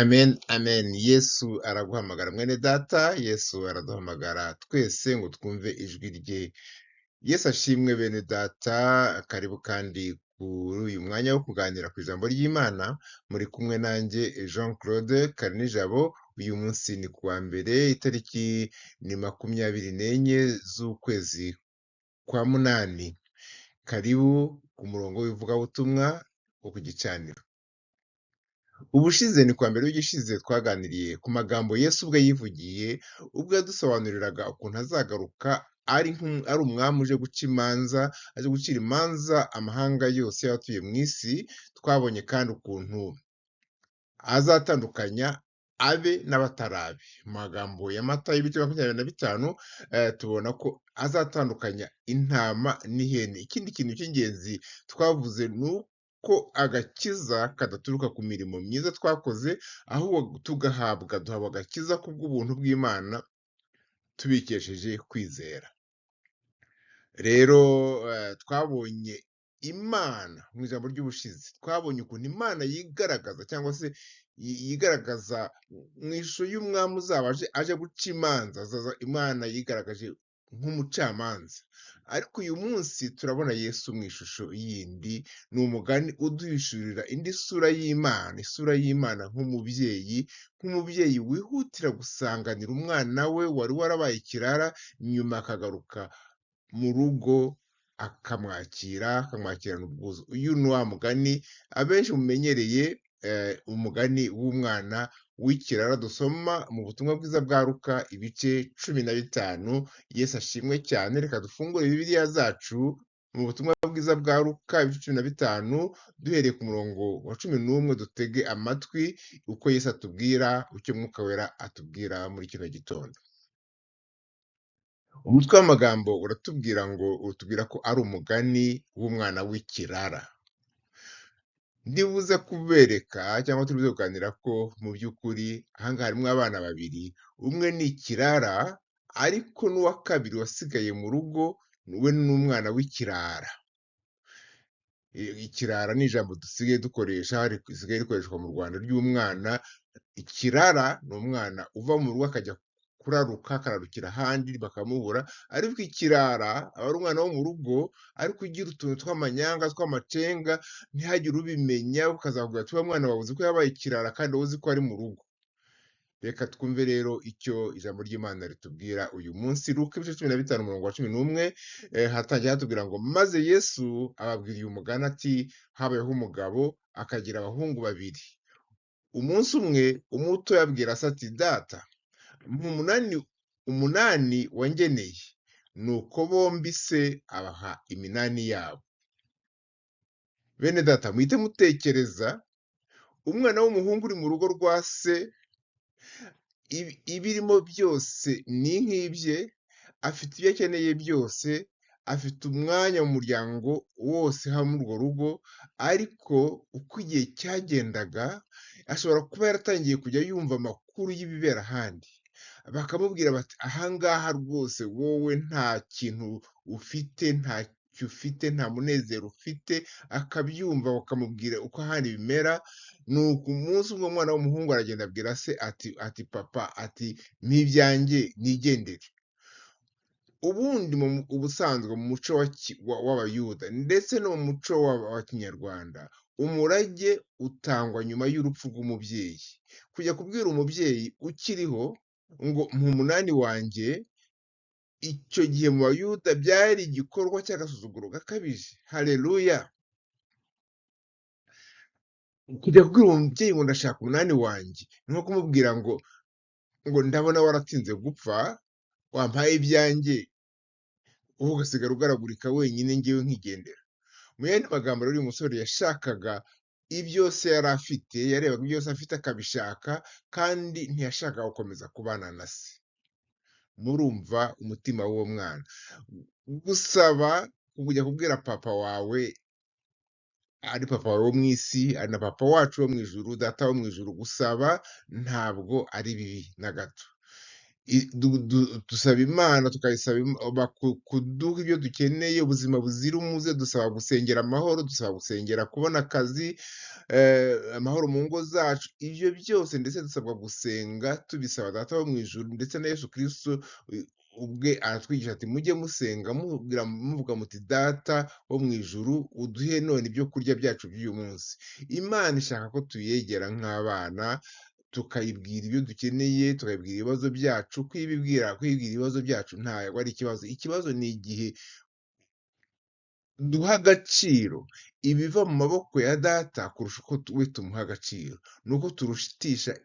Amen, amen. Yesu araguhamagara mwene data, Yesu araduhamagara twese ngo twumve ijwi rye. Yesu ashimwe bene data, karibu kandi kuri uyu mwanya wo kuganira ku ijambo ry'Imana, muri kumwe nanjye Jean Claude Karinijabo. Uyu munsi ni kuwa mbere, itariki ni 24 z'ukwezi kwa munani. Karibu ku murongo w'ivugabutumwa wo ku gicaniro. Ubushize ni kuwa mbere w'igishize twaganiriye ku magambo Yesu ubwe yivugiye, ubwo yadusobanuriraga ukuntu azagaruka ari umwami uje guca imanza, aje gucira imanza amahanga yose y'abatuye mu isi. Twabonye kandi ukuntu azatandukanya abe n'abatari abe. Mu magambo ya Matayo ibice 25, tubona ko azatandukanya intama n'ihene. Ikindi kintu cy'ingenzi twavuze ni uko agakiza kadaturuka ku mirimo myiza twakoze, ahubwo duhabwa agakiza kubw'ubuntu bw'Imana tubikesheje kwizera. Rero twabonye Imana mu ijambo ry'ubushize, twabonye ukuntu Imana yigaragaza cyangwa se yigaragaza mu ishusho y'umwami uzaba aje guca imanza. Imana yigaragaje nk'umucamanza. Ariko uyu munsi turabona Yesu mu ishusho yindi. Ni umugani uduhishurira indi sura y'Imana, isura y'Imana nk'umubyeyi wihutira gusanganira umwana we wari warabaye ikirara, nyuma akagaruka mu rugo akamwakira, akamwakirana ubwuzu. Uyu ni wa mugani abenshi mumenyereye, umugani w'umwana w'ikirara dusoma mu butumwa bwiza bwa Luka ibice 15. Yesu ashimwe cyane. Reka dufungure Bibiliya zacu mu butumwa bwiza bwa Luka ibice 15, duhereye ku murongo wa 11, dutege amatwi uko Yesu atubwira, icyo Mwuka Wera atubwira muri kino gitondo. Umutwe w'amagambo uratubwira ngo, utubwira ko ari umugani w'umwana w'ikirara. Ndibuze kubereka cyangwa turibuze kuganira ko mu by'ukuri ahangaha harimo abana babiri, umwe ni ikirara ariko n'uwa kabiri wasigaye mu rugo we ni umwana w'ikirara. Ikirara ni ijambo dusigaye dukoresha, risigaye rikoreshwa mu Rwanda ry'umwana. Ikirara ni umwana uva mu rugo akajya kuraruka, akararukira ahandi bakamubura, ariko ikirara aba ari umwana wo mu rugo ariko ugira utuntu tw'amanyanga tw'amacenga, ntihagire ubimenya, ukazakubwira ati wa mwana wawe uzi ko yabaye ikirara kandi wowe uzi ko ari mu rugo. Reka twumve rero icyo ijambo ry'Imana ritubwira uyu munsi. Luka ibice 15 umurongo wa 11, hatangiye hatubwira ngo: maze Yesu ababwira uyu mugani ati: habayeho umugabo akagira abahungu babiri. Umunsi umwe umuto yabwira se ati: data, mpa umunani wangeneye. Nuko bombi se abaha iminani yabo. Bene data, muhite mutekereza umwana w'umuhungu uri mu rugo rwa se, ibirimo byose ni nk'ibye, afite ibyo akeneye byose, afite umwanya mu muryango wose haba muri urwo rugo, ariko uko igihe cyagendaga ashobora kuba yaratangiye kujya yumva amakuru y'ibibera ahandi. Bakamubwira bati: ahangaha rwose wowe nta kintu ufite, ntacyo ufite, nta munezero ufite. Akabyumva, bakamubwira uko ahandi bimera. Nuko umunsi umwe umwana w'umuhungu aragenda abwira se ati papa, ati mpa ibyanjye nigendere. Ubundi ubusanzwe mu muco w'Abayuda ndetse no mu muco wa Kinyarwanda, umurage utangwa nyuma y'urupfu rw'umubyeyi. Kujya kubwira umubyeyi ukiriho ngo mpa umunani wanjye, icyo gihe mu Bayuda byari igikorwa cy'agasuzuguro gakabije. Haleluya! Kujya kubwira umubyeyi ngo ndashaka umunani wanjye, ni nko kumubwira ngo ndabona waratinze gupfa, wampaye ibyanjye, wowe ugasigara ugaragurika wenyine, ngewe nkigendera. Mu yandi magambo rero, uyu musore yashakaga ibyo se yari afite, yarebaga ibyo se afite akabishaka, kandi ntiyashakaga gukomeza kubana na se. Murumva umutima w'uwo mwana. Gusaba kujya kubwira papa wawe, ari papa wawe wo mu isi, ari na papa wacu wo mu ijuru, data wo mu ijuru, gusaba ntabwo ari bibi na gato. Dusaba Imana, tukayisaba kuduha ibyo dukeneye, ubuzima buzira umuze, dusaba gusengera amahoro, dusaba gusengera kubona akazi, amahoro mu ngo zacu, ibyo byose ndetse dusabwa gusenga tubisaba Data wo mu ijuru, ndetse na Yesu Kristo ubwe aratwigisha ati mujye musenga muvuga muti Data wo mu ijuru uduhe none ibyo kurya byacu by'uyu munsi. Imana ishaka ko tuyegera nk'abana, tukayibwira ibyo dukeneye, tukayibwira ibibazo byacu. Kwibwira ibibazo byacu ntabwo ari ikibazo. Ikibazo ni igihe duha agaciro ibiva mu maboko ya Data kurusha uko we tumuha agaciro. Ni uko turushitisha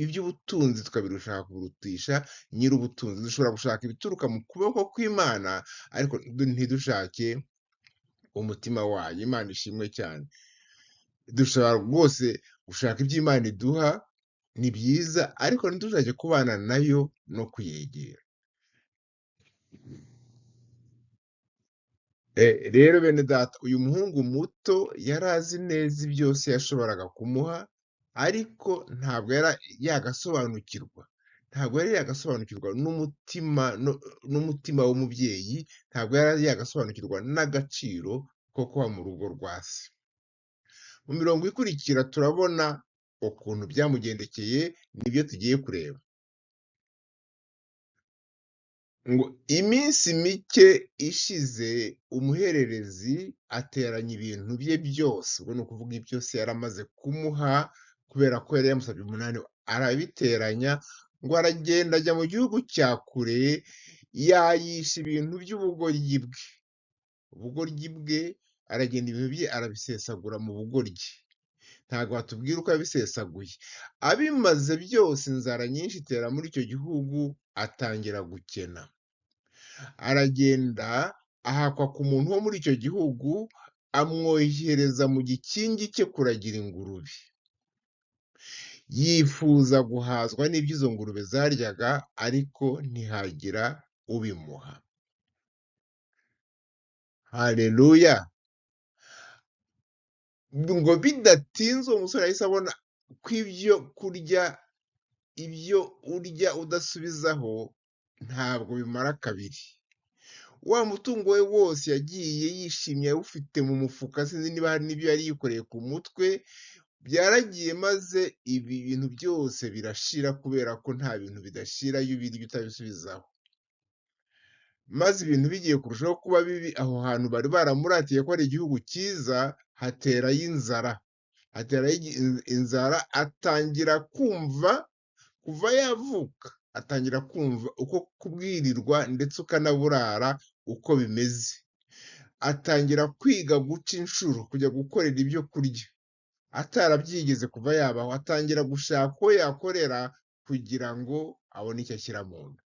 iby'ubutunzi tukabirusha kurutisha nyir'ubutunzi. Dushobora gushaka ibituruka mu kuboko kw'Imana, ariko ntidushake umutima wayo. Imana ishimwe cyane. Dushobora rwose gushaka ibyo Imana iduha, ni byiza, ariko ntitushake kubana nayo no kuyegera. Rero bene Data, uyu muhungu muto yari azi neza ibyo se yashoboraga kumuha, ariko ntabwo yari yagasobanukirwa, ntabwo yari yagasobanukirwa n'umutima w'umubyeyi, ntabwo yari yagasobanukirwa n'agaciro ko kuba mu rugo rwa se. Mu mirongo ikurikira turabona ukuntu byamugendekeye, nibyo tugiye kureba. Ngo iminsi mike ishize umuhererezi ateranya ibintu bye byose, ubwo ni ukuvuga ibyo se yari amaze kumuha kubera ko yari yamusabye umunani, arabiteranya ngo aragenda ajya mu gihugu cya kure, yayisha ibintu by'ubugoryi bwe. Ubugoryi bwe, aragenda ibintu bye arabisesagura mu bugoryi. Ntabwo batubwira uko yabisesaguye. Abimaze byose inzara nyinshi itera muri icyo gihugu, atangira gukena. Aragenda ahakwa ku muntu wo muri icyo gihugu, amwohereza mu gikingi cye kuragira ingurube. Yifuza guhazwa n'ibyo izo ngurube zaryaga, ariko ntihagira ubimuha. Haleluya! Ngo bidatinze uwo musore yahise abona ko ibyo kurya, ibyo urya udasubizaho ntabwo bimara kabiri. Wa mutungo we wose yagiye yishimye awufite mu mufuka, sinzi niba hari n'ibyo yari yikoreye ku mutwe, byaragiye maze ibi bintu byose birashira, kubera ko nta bintu bidashira iyo ubirya utabisubizaho. Maze ibintu bigiye kurushaho kuba bibi, aho hantu bari baramuratiye ko ari igihugu cyiza, haterayo inzara. Haterayo inzara, atangira kumva, kuva yavuka, atangira kumva uko kubwirirwa ndetse ukanaburara uko bimeze. Atangira kwiga guca inshuro, kujya gukorera ibyo kurya atarabyigeze kuva yabaho, atangira gushaka uko yakorera kugira ngo abone icyo ashyira mu nda.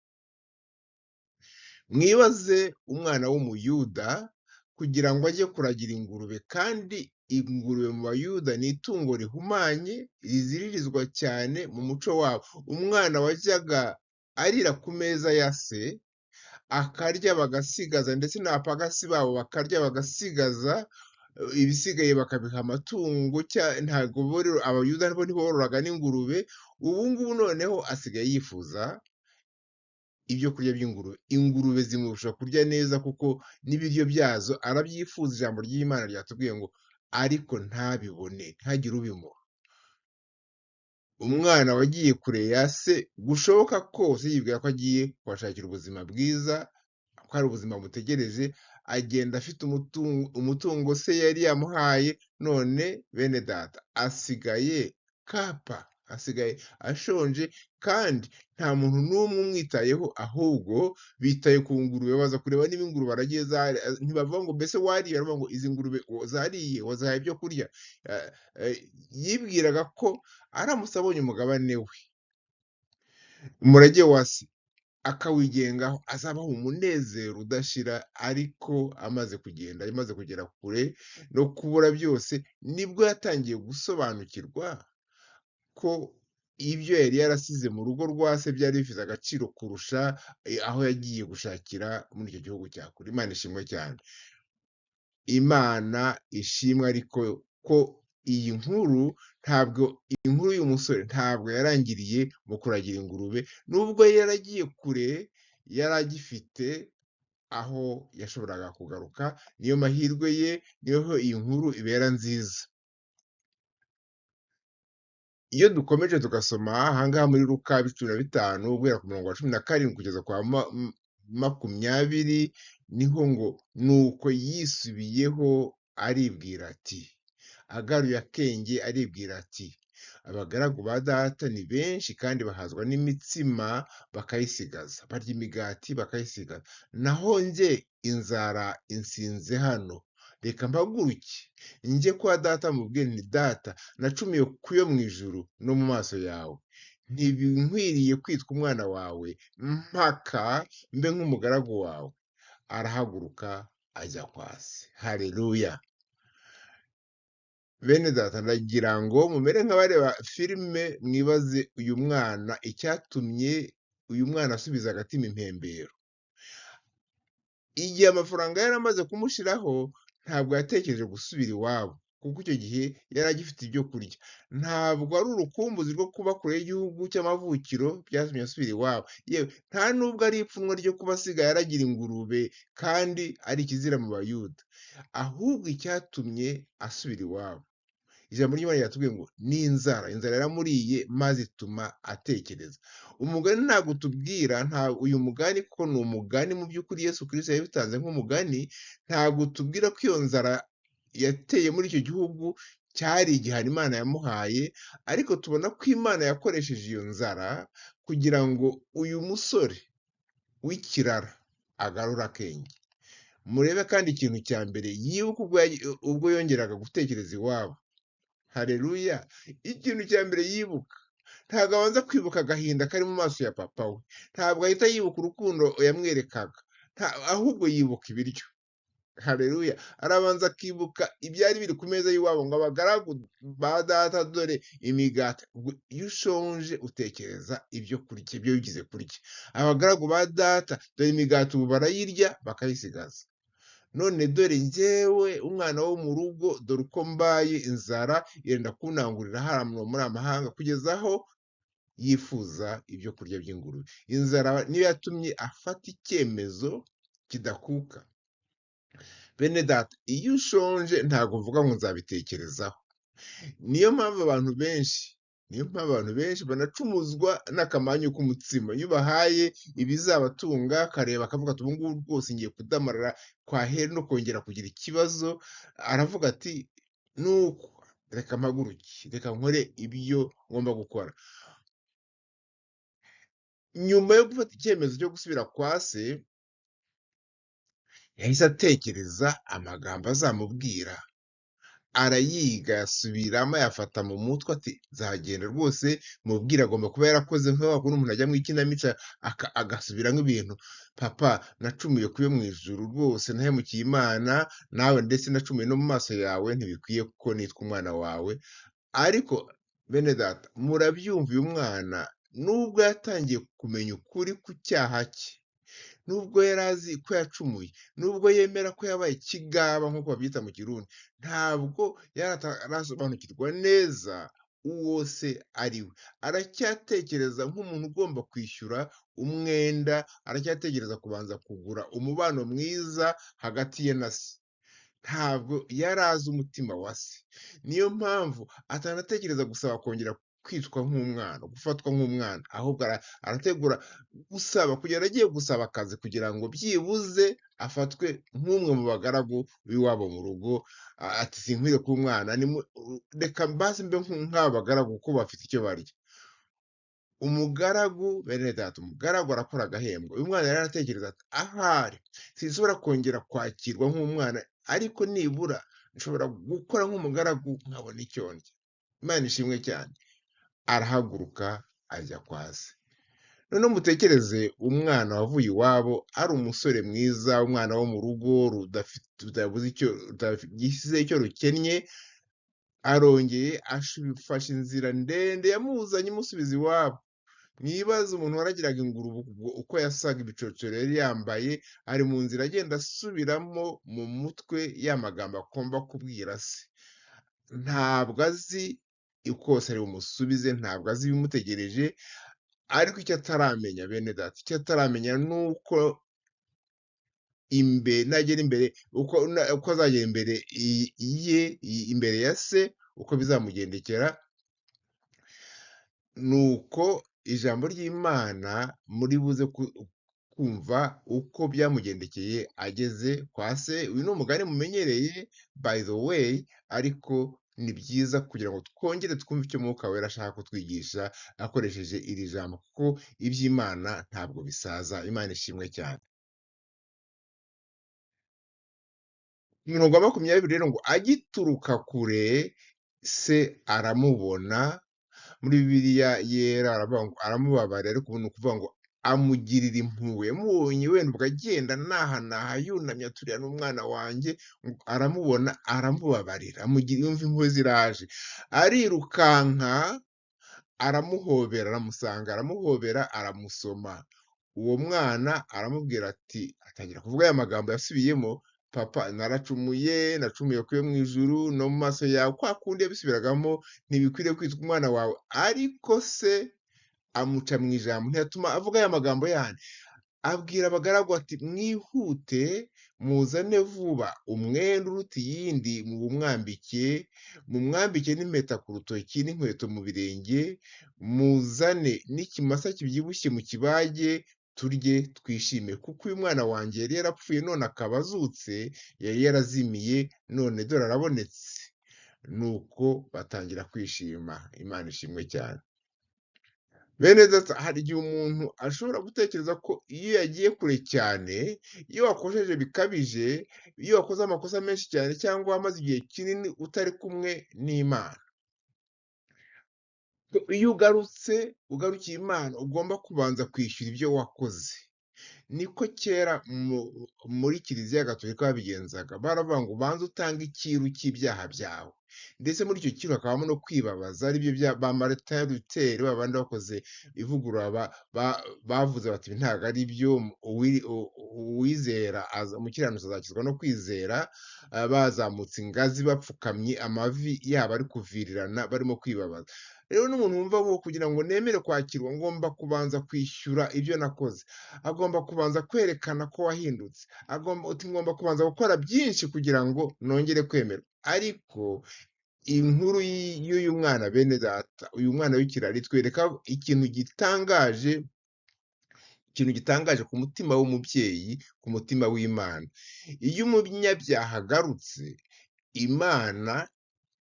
Mwibaze umwana w'Umuyuda kugira ngo ajye kuragira ingurube, kandi ingurube mu Bayuda ni itungo rihumanye, riziririzwa cyane mu muco wabo. Umwana wajyaga arira ku meza ya se, akarya bagasigaza, ndetse n'abapagasi babo bakarya bagasigaza, ibisigaye bakabiha amatungo. Ntabwo Abayuda bo ntibororaga n'ingurube. Ubu ngubu noneho asigaye yifuza ibyo kurya by'ingurube. Ingurube zimurusha kurya neza kuko n'ibiryo byazo arabyifuza. Ijambo ry'Imana ryatubwiye ngo ariko ntabibone, ntihagire ubimuha. Umwana wagiye kure ya se gushoboka kose, yibwira ko agiye kuhashakira ubuzima bwiza, ko hari ubuzima butegereje, agenda afite umutungo se yari yamuhaye, none bene data asigaye kapa, asigaye ashonje, kandi nta muntu n'umwe umwitayeho, ahubwo bitaye ku ngurube. Baza kureba niba ingurube aragiye, ntibavuga ngo mbese wariye, baravuga ngo izi ngurube zariye, wazihaye ibyo kurya. Yibwiraga ko aramutse abonye umugabane we, umurage wa se, akawigengaho, azabaho umunezero udashira. Ariko amaze kugenda, amaze kugera kure no kubura byose, nibwo yatangiye gusobanukirwa ko ibyo yari yarasize mu rugo rwa se byari bifite agaciro kurusha aho yagiye gushakira muri icyo gihugu cya kure. Imana ishimwe cyane. Imana ishimwe ariko ko iyi nkuru Ntabwo inkuru y'uyu musore ntabwo yarangiriye mu kuragira ingurube, nubwo yaragiye kure yari agifite aho yashoboraga kugaruka, niyo mahirwe ye, niho iyi nkuru ibera nziza. Iyo dukomeje tugasoma ahangaha muri Luka 15 guhera ku murongo wa 17 kugeza kwa 20, niho ngo nuko yisubiyeho aribwira ati, agaruye akenge aribwira ati, abagaragu ba data ni benshi kandi bahazwa n'imitsima bakayisigaza, barya imigati bakayisigaza, naho njye inzara insinze hano, reka mpaguruke njye kwa data mubwire nti data nacumiye ku yo mu ijuru no mu maso yawe, ntibinkwiriye kwitwa umwana wawe, mpaka mbe nk'umugaragu wawe. Arahaguruka ajya kwa se. Haleluya. Bene data, ndagira ngo mumere nk'abareba filime, mwibaze uyu mwana icyatumye uyu mwana asubiza agatima impembero. Igihe amafaranga yari amaze kumushiraho, ntabwo yatekereje gusubira iwabo, kuko icyo gihe yari agifite ibyo kurya. Ntabwo ari urukumbuzi rwo kuba kure y'igihugu cy'amavukiro byatumye asubira iwabo. Yewe, nta nubwo ari ipfunwe ryo kuba asigaye aragira ingurube kandi ari ikizira mu Bayuda. Ahubwo icyatumye asubira iwabo, ijambo ry'Imana riratubwiye ngo ni inzara. Inzara yaramuriye maze ituma atekereza. Umugani ntabwo utubwira, nta uyu mugani kuko ni umugani mu by'ukuri Yesu Kristo yabitanze nk'umugani, ntabwo utubwira ko iyo nzara yateye muri icyo gihugu cyari igihano Imana yamuhaye, ariko tubona ko Imana yakoresheje iyo nzara kugira ngo uyu musore w'ikirara agarure akenge. Murebe kandi ikintu cya mbere yibuka ubwo yongeraga gutekereza iwabo. Haleluya! Ikintu cya mbere yibuka, ntabwo abanza kwibuka agahinda kari mu maso ya papa we, ntabwo ahita yibuka urukundo yamwerekaga, ahubwo yibuka ibiryo. Haleluya! Arabanza akibuka ibyari biri ku meza y'iwabo, ngo abagaragu ba data dore imigati. Iyo ushonje utekereza ibyo kurya, ibyo wigize kurya. Abagaragu ba data dore imigati ubu barayirya bakayisigaza. None dore njyewe umwana wo mu rugo, dore uko mbaye, inzara irenda kunangurira hano muri amahanga, kugeza aho yifuza ibyo kurya by'ingurube. Inzara niyo yatumye afata icyemezo kidakuka. Bene data, iyo ushonje ntabwo mvuga ngo nzabitekerezaho. Niyo mpamvu abantu benshi, niyo mpamvu abantu benshi banacumuzwa n'akamanyu k'umutsima. Iyo ubahaye ibizabatunga, akareba akavuga ati ubu ngubu rwose ngiye kudamarara kwa heri no kongera kugira ikibazo, aravuga ati nuko reka mpaguruke, reka nkore ibyo ngomba gukora. Nyuma yo gufata icyemezo cyo gusubira kwa se, yahise atekereza amagambo azamubwira, arayiga, yasubiramo, ayafata mu mutwe, ati nzagenda rwose mubwira, agomba kuba yarakoze nka kundi umuntu ajya mu ikinamico agasubiramo ibintu. Papa, nacumuye ku yo mu ijuru rwose, nahemukiye Imana nawe, ndetse nacumuye no mu maso yawe, ntibikwiye ko nitwa umwana wawe. Ariko bene data, murabyumva, uyu mwana nubwo yatangiye kumenya ukuri ku cyaha cye, nubwo yari azi ko yacumuye, nubwo yemera ko yabaye ikigaba nk'uko babyita mu Kirundi, ntabwo yari atarasobanukirwa neza uwo se ari we. Aracyatekereza nk'umuntu ugomba kwishyura umwenda, aracyatekereza kubanza kugura umubano mwiza hagati ye na se. Ntabwo yari azi umutima wa se. Niyo mpamvu atanatekereza gusaba kongera kwitwa nk'umwana, gufatwa nk'umwana, ahubwo arategura gusaba kugera agiye gusaba akazi kugira ngo byibuze afatwe nk'umwe mu bagaragu b'iwabo mu rugo. Ati sinkwiriye kuba umwana, reka mbase mbe nk'aba bagaragu kuko bafite icyo barya. Umugaragu, bene data, umugaragu arakora agahembwa. Uyu mwana yari aratekereza ati ahari sinshobora kongera kwakirwa nk'umwana, ariko nibura nshobora gukora nk'umugaragu nkabona icyo ndya. Imana ishimwe cyane. Arahaguruka ajya kwa se. Noneho mutekereze umwana wavuye iwabo ari umusore mwiza, umwana wo mu rugo rutabuze icyo, rutagize icyo rukennye, arongeye afashe inzira ndende yamuzanye imusubiza iwabo. Mwibaze umuntu waragiraga ingurube uko yasaga, ibicocero yari yambaye, ari mu nzira agenda asubiramo mu mutwe ya magambo agomba kubwira se. Ntabwo azi kose ari bumusubize, ntabwo azi ibimutegereje, ariko icyo ataramenya bene data, icyo ataramenya ni uko nagera imbere, uko azagera imbere ye, imbere ya se, uko bizamugendekera. Nuko ijambo ry'Imana muri buze kumva uko byamugendekeye ageze kwa se. Uyu ni umugani mumenyereye by the way, ariko ni byiza kugira ngo twongere twumve icyo Mwuka Wera ashaka kutwigisha akoresheje iri jambo, kuko iby'Imana ntabwo bisaza. Imana ishimwe cyane. Umurongo wa 20 rero ngo agituruka kure se aramubona. Muri Bibiliya yera aravuga ngo aramubabarira, ariko ubu ni ukuvuga ngo amugirira impuhwe. Yamubonye wenda ubwo agenda nahanaha yunamye aturiya n'umwana wanjye, aramubona aramubabarira, yumva impuhwe ziraje, arirukanka aramuhobera, aramusanga, aramuhobera, aramusoma. Uwo mwana aramubwira ati, atangira kuvuga aya magambo yasubiyemo, papa naracumuye, nacumuye ku yo mu ijuru no mu maso yawe, kwa kundi yabisubiragamo, ntibikwiriye kwitwa umwana wawe. Ariko se amuca mu ijambo, ntiyatuma avuga aya magambo yandi. Abwira abagaragu ati, mwihute muzane vuba umwenda uruta iyindi muwumwambike, mumwambike n'impeta ku rutoki n'inkweto mu birenge, muzane n'ikimasa kibyibushye mu kibage, turye twishime, kuko uyu mwana wanjye yari yarapfuye none akaba azutse, yari yarazimiye none dore arabonetse. Nuko batangira kwishima. Imana ishimwe cyane. Bene data, hari igihe umuntu ashobora gutekereza ko iyo yagiye kure cyane, iyo wakosheje bikabije, iyo wakoze amakosa menshi cyane, cyangwa wamaze igihe kinini utari kumwe n'Imana, iyo ugarutse ugarukiye Imana ugomba kubanza kwishyura ibyo wakoze. Niko kera muri Kiliziya Gatolika babigenzaga, baravuga ngo ubanze utange icyiru cy'ibyaha byawe, ndetse muri icyo cyiru hakabamo no kwibabaza, aribyo bya ba Martin Luther, ba bandi bakoze ivugurura bavuze bati ibi ntabwo ari byo, uwizera umukiranutsi azakizwa no kwizera, bazamutse ingazi bapfukamye, amavi yabo ari kuvirirana, barimo kwibabaza. Rero n'umuntu wumva ngo kugira ngo nemere kwakirwa ngomba kubanza kwishyura ibyo nakoze, agomba kubanza kwerekana ko wahindutse, uti ngomba kubanza gukora byinshi kugira ngo nongere kwemerwa. Ariko inkuru y'uyu mwana bene data, uyu mwana w'ikirara, itwereka ikintu gitangaje, ikintu gitangaje ku mutima w'umubyeyi, ku mutima w'Imana. Iyo umunyabyaha agarutse, Imana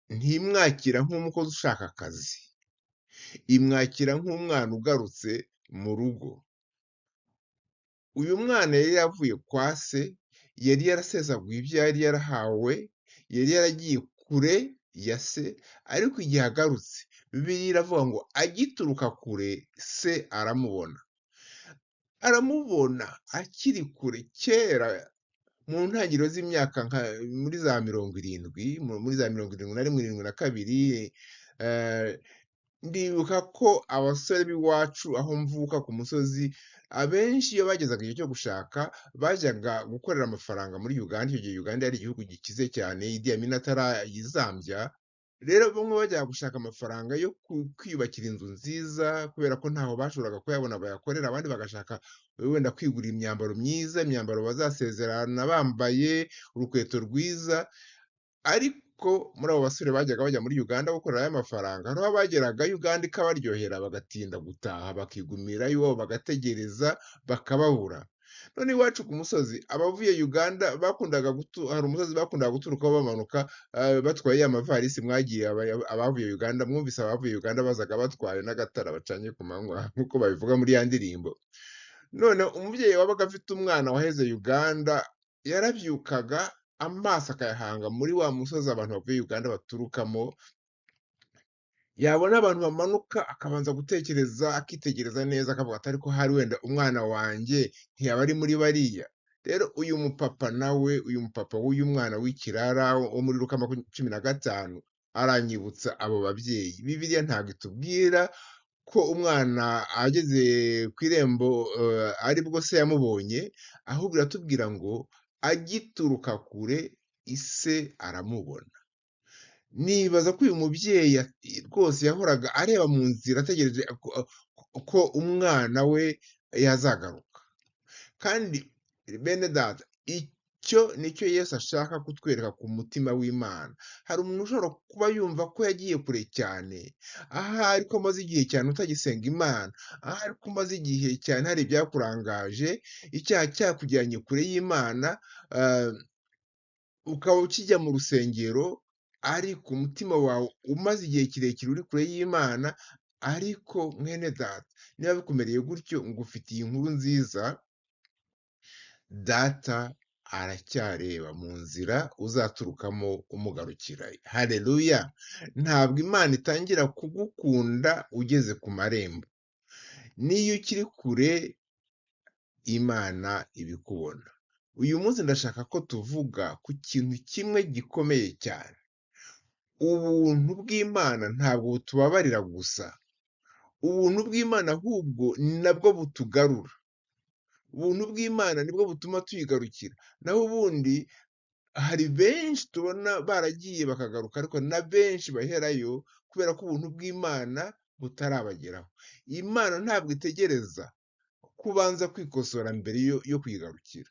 ntimwakira nk'umukozi ushaka akazi, imwakira nk'umwana ugarutse mu rugo. Uyu mwana yari yaravuye kwa se, yari yarasesaguye ibyo yari yarahawe, yari yaragiye kure ya se, ariko igihe agarutse, Bibiliya iravuga ngo agituruka kure se aramubona. Aramubona akiri kure. Kera mu ntangiriro z'imyaka nka muri za 70, muri za 71, 72, ndibuka ko abasore b'iwacu aho mvuka ku musozi, abenshi iyo bagezaga igihe cyo gushaka bajyaga gukorera amafaranga muri Uganda. Icyo gihe Uganda yari igihugu gikize cyane, Idi Amin atarayizambya. Rero bamwe bajyaga gushaka amafaranga yo kwiyubakira inzu nziza, kubera ko ntaho bashoboraga kuyabona bayakorera, abandi bagashaka wenda kwigurira imyambaro myiza, imyambaro bazasezerana bambaye, urukweto rwiza. Ariko muri abo basore bajyaga bajya muri Uganda gukorerayo amafaranga, hariho abageraga Uganda ikabaryohera bagatinda gutaha, bakigumirayo, bagategereza, bakababura. None iwacu ku musozi, abavuye Uganda bakundaga hari umusozi bakundaga guturukaho bamanuka, batwaye ya mavarisi mwagiye abavuye Uganda, mwumvise abavuye Uganda bazaga batwaye n'agatara bacanye ku manywa, nk'uko babivuga muri ya ndirimbo. None umubyeyi wabaga afite umwana waheze Uganda, yarabyukaga amaso akayahanga muri wa musozi abantu bavuye Uganda baturukamo, yabona abantu bamanuka akabanza gutekereza, akitegereza neza, akavuga ati ariko hari wenda umwana wanjye ntiyaba ari muri bariya. Rero uyu mupapa nawe, uyu mupapa w'uyu mwana w'ikirara wo muri Luka 15, aranyibutsa abo babyeyi. Bibiliya ntabwo itubwira ko umwana ageze ku irembo aribwo se yamubonye, ahubwo iratubwira ngo agituruka kure ise aramubona. Nibaza ko uyu mubyeyi rwose yahoraga areba mu nzira ategereje ko umwana we yazagaruka. Kandi bene data, icyo nicyo Yesu ashaka kutwereka ku mutima w'Imana. Hari umuntu ushobora kuba yumva ko yagiye kure cyane, ahari ko amaze igihe cyane utagisenga Imana, ahari ko umaze igihe cyane hari ibyakurangaje, icyaha cyakujyanye kure y'Imana, ukaba ukijya mu rusengero, ariko umutima wawe umaze igihe kirekire uri kure y'Imana. Ariko mwene data, niba bikumereye gutyo, ngufitiye inkuru nziza, data aracyareba mu nzira uzaturukamo umugarukira. Haleluya! Ntabwo Imana itangira kugukunda ugeze ku marembo. N'iyo ukiri kure, Imana ibikubona. Uyu munsi ndashaka ko tuvuga ku kintu kimwe gikomeye cyane. Ubuntu bw'Imana ntabwo butubabarira gusa. Ubuntu bw'Imana ahubwo ni nabwo butugarura. Ubuntu bw'Imana nibwo butuma tuyigarukira. Naho ubundi hari benshi tubona baragiye bakagaruka, ariko na benshi baherayo kubera ko ubuntu bw'Imana butarabageraho. Imana ntabwo itegereza kubanza kwikosora mbere yo kuyigarukira.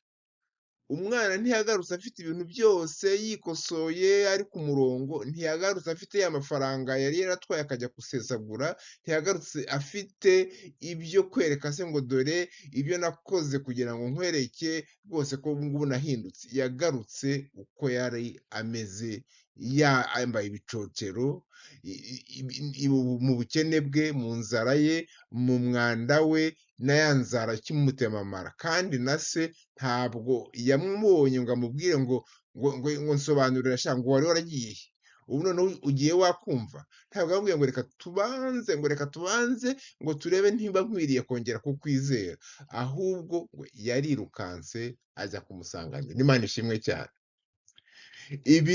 Umwana ntiyagarutse afite ibintu byose yikosoye ari ku murongo, ntiyagarutse afite ya mafaranga yari yaratwaye akajya gusesagura, ntiyagarutse afite ibyo kwereka se ngo dore ibyo nakoze kugira ngo nkwereke rwose ko ubu ngubu nahindutse. Yagarutse uko yari ameze, yambaye ibicocero, mu bukene bwe, mu nzara ye, mu mwanda we, na ya nzara ikimutemamara. Kandi na se ntabwo yamubonye ngo amubwire ngo ngo nsobanurira sha ngo wari waragiye he? Ubu noneho ugiye wakumva. Ntabwo yamubwiye ngo reka tubanze, ngo reka tubanze ngo turebe niba nkwiriye kongera kukwizera. Ahubwo ngo yarirukanse ajya kumusanganira. Imana ishimwe cyane. Ibi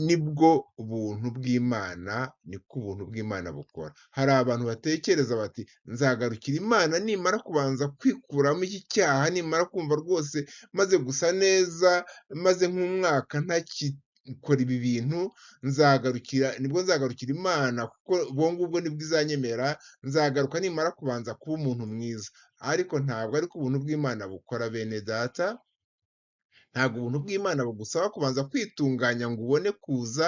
nibwo ubuntu bw'Imana, niko ubuntu bw'Imana bukora. Hari abantu batekereza bati nzagarukira Imana nimara kubanza kwikuramo iki cyaha, nimara kumva rwose maze gusa neza, maze nk'umwaka ntakikora ibi bintu, nzagarukira, nibwo nzagarukira Imana kuko ubwo ngubwo nibwo izanyemera, nzagaruka nimara kubanza kuba umuntu mwiza. Ariko ntabwo ariko ubuntu bw'Imana bukora bene data. Ntabwo ubuntu bw'Imana bugusaba kubanza kwitunganya ngo ubone kuza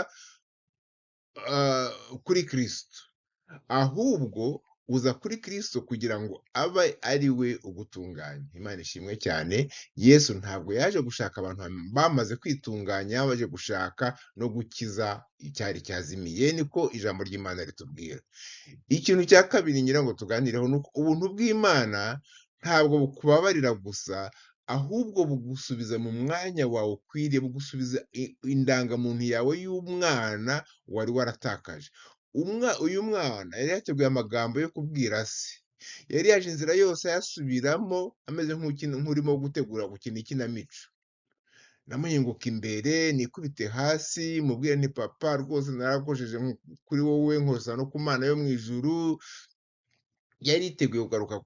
kuri Kristo. Ahubwo uza kuri Kristo kugira ngo abe ari we ugutunganya. Imana ishimwe cyane. Yesu ntabwo yaje gushaka abantu bamaze kwitunganya, baje gushaka no gukiza icyari cyazimiye, niko ijambo ry'Imana ritubwira. Ikintu cya kabiri ngira ngo tuganireho ni uko ubuntu bw'Imana ntabwo bukubabarira gusa, ahubwo bugusubiza mu mwanya wawe ukwiriye, bugusubiza indangamuntu yawe y'umwana wari waratakaje. Uyu mwana yari yateguye amagambo yo kubwira se, yari yaje inzira yose ayasubiramo ameze nk'urimo gutegura gukina ikinamico. Namuhinguka imbere, nikubite hasi, mubwire nti papa rwose narakojeje kuri wowe, nkosa no ku Mana yo mu ijuru. Yari yiteguye kugaruka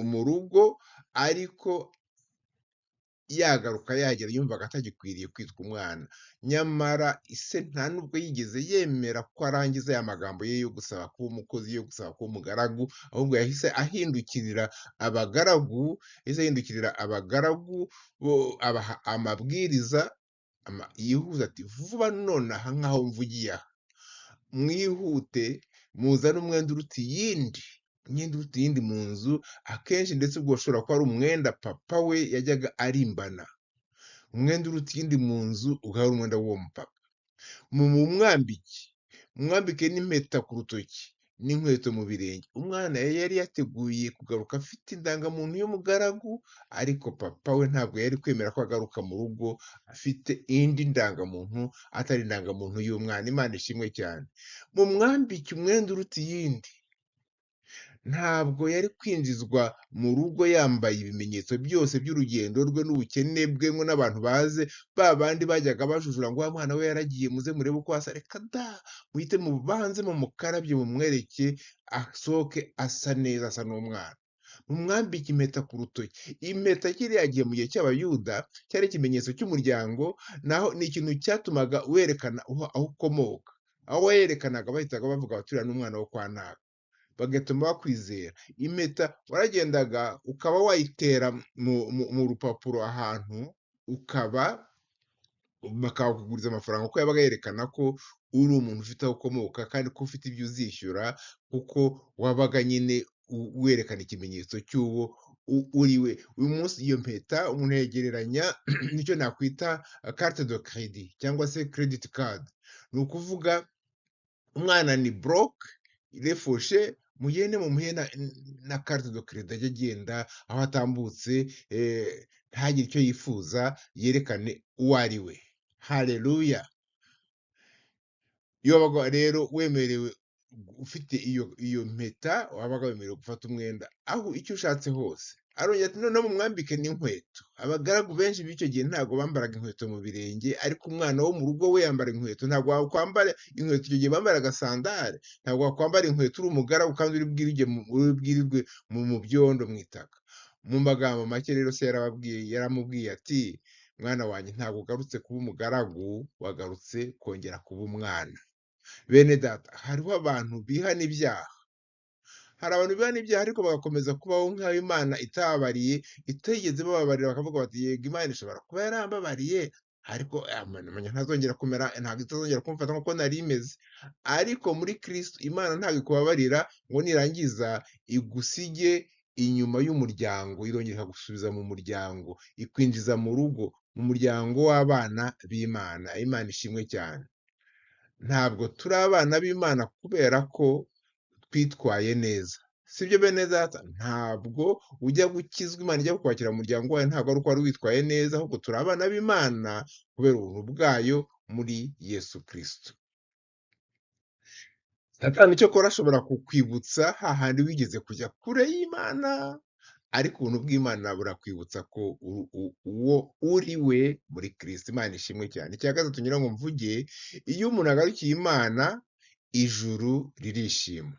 mu rugo, ariko yagaruka yagera yumvaga atagikwiriye kwitwa umwana. Nyamara ise nta nubwo yigeze yemera ko arangiza aya magambo ye yo gusaba kuba umukozi, yo gusaba kuba umugaragu, ahubwo yahise ahindukirira abagaragu, yahise ahindukirira abagaragu bo abaha amabwiriza yihuta ati vuba nonaha nk'aho mvugiye aha, mwihute muzane umwenda uruta iyindi, imyenda uruta iyindi mu nzu. Akenshi ndetse ubwo ushobora kuba ari umwenda papa we yajyaga arimbana, umwenda uruta iyindi mu nzu ukaba ari umwenda w'uwo mupapa. Mumwambike, mumwambike n'impeta ku rutoki n'inkweto mu birenge. Umwana yari yateguye kugaruka afite indangamuntu y'umugaragu, ariko papa we ntabwo yari kwemera ko agaruka mu rugo afite indi ndangamuntu atari indangamuntu y'umwana. Imana ishimwe cyane. Mumwambike umwenda uruta iyindi. Ntabwo yari kwinjizwa mu rugo yambaye ibimenyetso byose by'urugendo rwe n'ubukene bwe, ngo n'abantu baze ba bandi bajyaga bajujura ngo wa mwana we yaragiye, muze murebe uko asa. Reka da, muhite mubanze mumukarabye, mumwereke asohoke asa neza, asa n'umwana. Mumwambike impeta ku rutoki. Impeta kiriya gihe mu gihe cy'Abayuda cyari ikimenyetso cy'umuryango, naho ni ikintu cyatumaga werekana aho ukomoka. Aho wayerekanaga bahitaga bavuga bati uriya ni umwana wo kwa naka, bagatuma bakwizera. Impeta waragendaga ukaba wayitera mu rupapuro ahantu, ukaba bakakuguriza amafaranga kuko yabaga yerekana ko uri umuntu ufite aho ukomoka kandi ko ufite ibyo uzishyura, kuko wabaga nyine werekana ikimenyetso cy'uwo uri we. Uyu munsi iyo mpeta umuntu yayigereranya n'icyo nakwita carte de crédit cyangwa se credit card. Ni ukuvuga umwana ni broke, refoshe, mugende mumuhe na carte de crédit ajye agenda aho atambutse, ntagire icyo yifuza, yerekane uwo ari we. Haleluya! Iyo wabaga rero wemerewe ufite iyo mpeta, wabaga wemerewe gufata umwenda aho icyo ushatse hose. Arongera ati noneho mumwambike n'inkweto. Abagaragu benshi b'icyo gihe ntabwo bambaraga inkweto mu birenge, ariko umwana wo mu rugo we yambara inkweto. Ntabwo wakwambara inkweto, icyo gihe bambaraga sandale, ntabwo wakwambara inkweto uri umugaragu kandi uri bwirirwe mu byondo mu itaka. Mu magambo make rero se yaramubwiye ati mwana wanjye ntabwo ugarutse kuba umugaragu, wagarutse kongera kuba umwana. Bene data, hariho abantu bihana ibyaha. Hari abantu bihana ibyaha ariko bagakomeza kubaho nk'aho Imana itababariye, itigeze ibababarira, bakavuga bati yego Imana ishobora kuba yarambabariye, ariko menya ntazongera kumera, ntabwo itazongera kumfata nk'uko nari meze. Ariko muri Kristo Imana ntabwo ikubabarira ngo nirangiza igusige inyuma y'umuryango, irongera ikagusubiza mu muryango, ikwinjiza mu rugo, mu muryango w'abana b'Imana. Imana ishimwe cyane. Ntabwo turi abana b'Imana kubera ko twitwaye neza. Sibyo bene data? Ntabwo ujya gukizwa Imana ijya kukwakira mu muryango wayo, ntabwo ari uko wari witwaye neza, ahubwo turi abana b'Imana kubera ubuntu bwayo muri Yesu Kristo. Satani cyokora ashobora kukwibutsa hahandi wigeze kujya kure y'Imana, ariko ubuntu bw'Imana burakwibutsa ko uwo uri we muri Kristo. Imana ishimwe cyane. Icya gatatu ngira ngo mvuge, iyo umuntu agarukiye Imana, ijuru ririshima.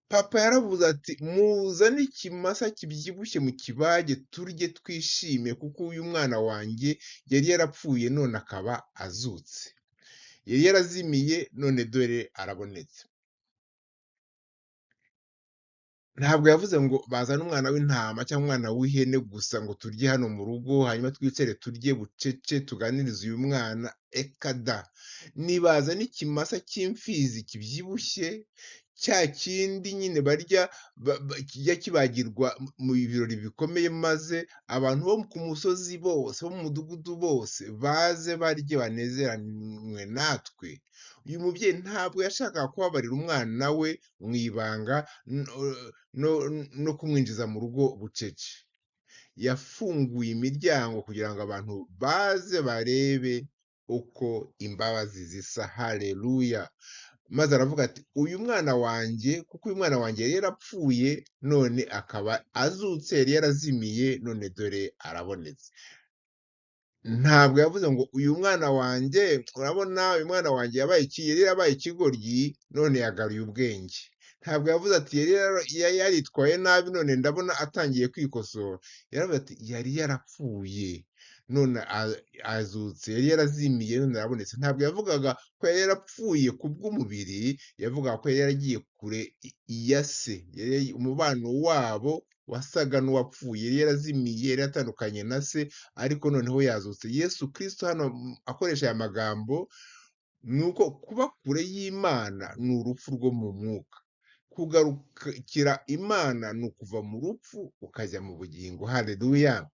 Papa yaravuze ati muzane ikimasa kibyibushye mu kibage turye twishime, kuko uyu mwana wanjye yari yarapfuye none akaba azutse, yari yarazimiye none dore arabonetse. Ntabwo yavuze ngo bazane umwana w'intama cyangwa umwana w'ihene gusa ngo turye hano mu rugo, hanyuma twicare turye bucece tuganirize uyu mwana, eka da. Nibazane ikimasa cy'imfizi kibyibushye, cya kindi nyine barya kijya kibagirwa mu birori bikomeye, maze abantu bo ku musozi bose, bo mu mudugudu bose baze barye banezeranwe natwe. Uyu mubyeyi ntabwo yashakaga kubabarira umwana we mu ibanga no kumwinjiza mu rugo bucece. Yafunguye imiryango kugira ngo abantu baze barebe uko imbabazi zisa. Haleluya! Maze aravuga ati uyu mwana wanjye, kuko uyu mwana wanjye yari yarapfuye none akaba azutse, yari yarazimiye none dore arabonetse. Ntabwo yavuze ngo uyu mwana wanjye, urabona uyu mwana wanjye yari yarabaye ikigoryi none yagaruye ubwenge. Ntabwo yavuze ati yari yaritwaye nabi none ndabona atangiye kwikosora. Yaravuze ati yari yarapfuye none azutse, yari yarazimiye none arabonetse. Ntabwo yavugaga ko yari yarapfuye kubw'umubiri, yavugaga ko yari yaragiye kure ya se. Umubano wabo wasaga n'uwapfuye, yari yarazimiye, yari yaratandukanye na se, ariko noneho yazutse. Yesu Kristo hano akoresha aya magambo, ni uko kuba kure y'Imana ni urupfu rwo mu mwuka. Kugarukira Imana ni ukuva mu rupfu ukajya mu bugingo. Haleluya!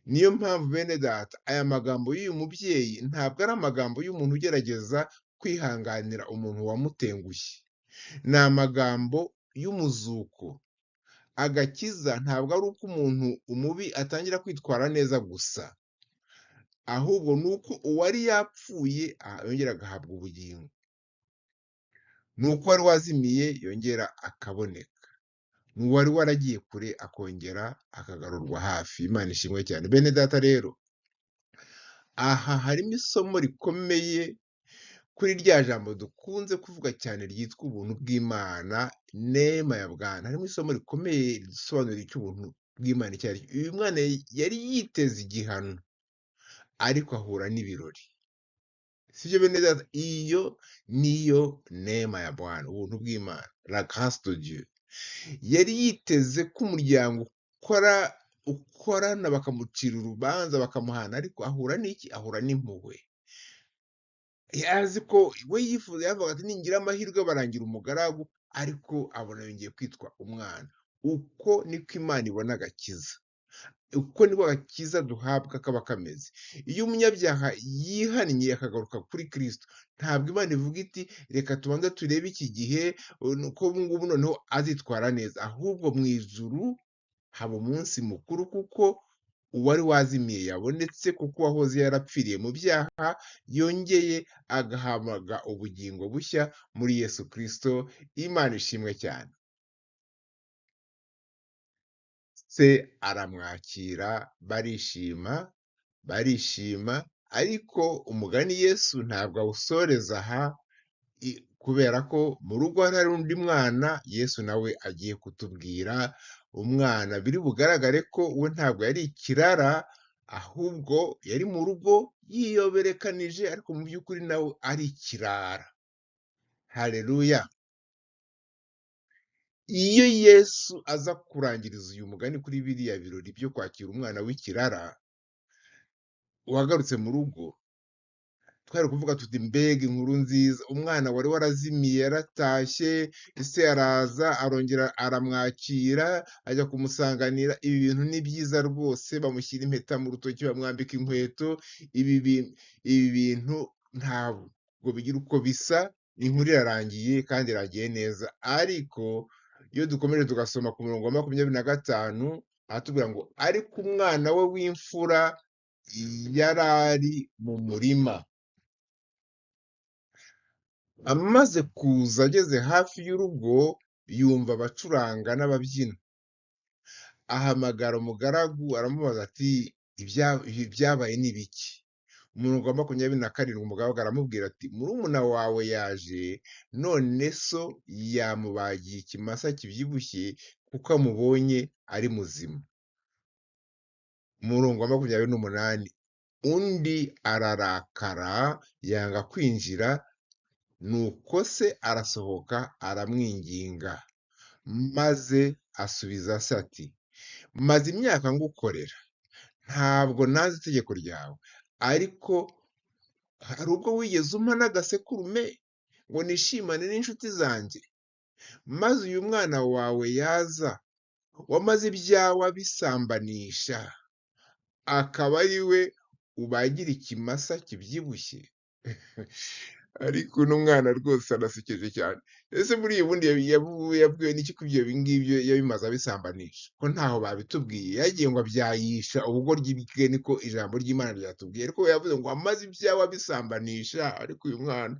Niyo mpamvu bene data, aya magambo y'uyu mubyeyi ntabwo ari amagambo y'umuntu ugerageza kwihanganira umuntu wamutengushye. Ni amagambo y'umuzuko. Agakiza ntabwo ari uko umuntu umubi atangira kwitwara neza gusa, ahubwo ni uko uwari yapfuye yongera agahabwa ubugingo, ni uko uwari wazimiye yongera akaboneka, ni uwari waragiye kure akongera akagarurwa hafi. Imana ishimwe cyane. Bene data rero, aha harimo isomo rikomeye kuri rya jambo dukunze kuvuga cyane ryitwa ubuntu bw'Imana, neema ya Bwana. Harimo isomo rikomeye risobanura icyo ubuntu bw'Imana icyo ari cyo. Uyu mwana yari yiteze igihano, ariko ahura n'ibirori. Sibyo bene data? Iyo niyo neema ya Bwana, ubuntu bw'Imana, la grâce de Dieu. Yari yiteze ko umuryango ukorana bakamucira urubanza bakamuhana, ariko ahura n'iki? Ahura n'impuhwe. Yazi ko we yifuza, yavuga ati ningira amahirwe barangira umugaragu, ariko abona yongeye kwitwa umwana. Uko niko Imana ibona agakiza, uko niko agakiza duhabwa kaba kameze. Iyo umunyabyaha yihannye akagaruka kuri Kristo, ntabwo Imana ivuga iti reka tubanze turebe iki gihe ko ubu ngubu noneho azitwara neza, ahubwo mu ijuru haba umunsi mukuru kuko uwari wazimiye yabonetse, kuko uwahoze yarapfiriye mu byaha yongeye agahabwa ubugingo bushya muri Yesu Kristo. Imana ishimwe cyane. Se aramwakira, barishima, barishima, ariko umugani Yesu ntabwo awusoreza aha, kubera ko mu rugo hari undi mwana Yesu nawe agiye kutubwira. Umwana biri bugaragare ko we ntabwo yari ikirara, ahubwo yari mu rugo yiyoberekanije, ariko mu by'ukuri nawe ari ikirara. Haleluya! Iyo Yesu aza kurangiriza uyu mugani kuri biriya birori byo kwakira umwana w'ikirara wagarutse mu rugo, twari kuvuga tuti mbega inkuru nziza, umwana wari warazimiye yaratashye, ese araza arongera aramwakira, ajya kumusanganira. Ibi bintu ni byiza rwose, bamushyira impeta mu rutoki, bamwambika inkweto. Ibi bintu ntabwo bigira uko bisa, inkuru irarangiye kandi iragiye neza. Ariko iyo dukomeje tugasoma ku murongo wa 25, aratubwira ngo ariko umwana we w'imfura yari ari mu murima, amaze kuza ageze hafi y'urugo yumva abacuranga n'ababyina, ahamagara umugaragu aramubaza ati ibyabaye ni ibiki? Umurongo wa 27, umugaragu aramubwira ati murumuna wawe yaje, none so yamubagiye ikimasa kibyibushye kuko amubonye ari muzima. Umurongo wa 28, undi ararakara yanga kwinjira, nuko se arasohoka aramwinginga, maze asubiza se ati maze imyaka ngukorera, ntabwo nazi itegeko ryawe, ariko hari ubwo wigeze umpa n'agasekurume ngo nishimane n'inshuti zanjye, maze uyu mwana wawe yaza wamaze ibyawe abisambanisha, akaba ari we ubagira ikimasa kibyibushye. Ariko uno mwana rwose arasekeje cyane. Ese muri iyi bundi yabwiwe n'iki ko ibyo ngibyo yabimaze abisambanisha? Ko ntaho babitubwiye, yagiye ngo abyayisha ubugoryi bwe, niko ijambo ry'Imana ryatubwiye. Ariko yavuze ngo amaze ibyawe abisambanisha. Ariko uyu mwana,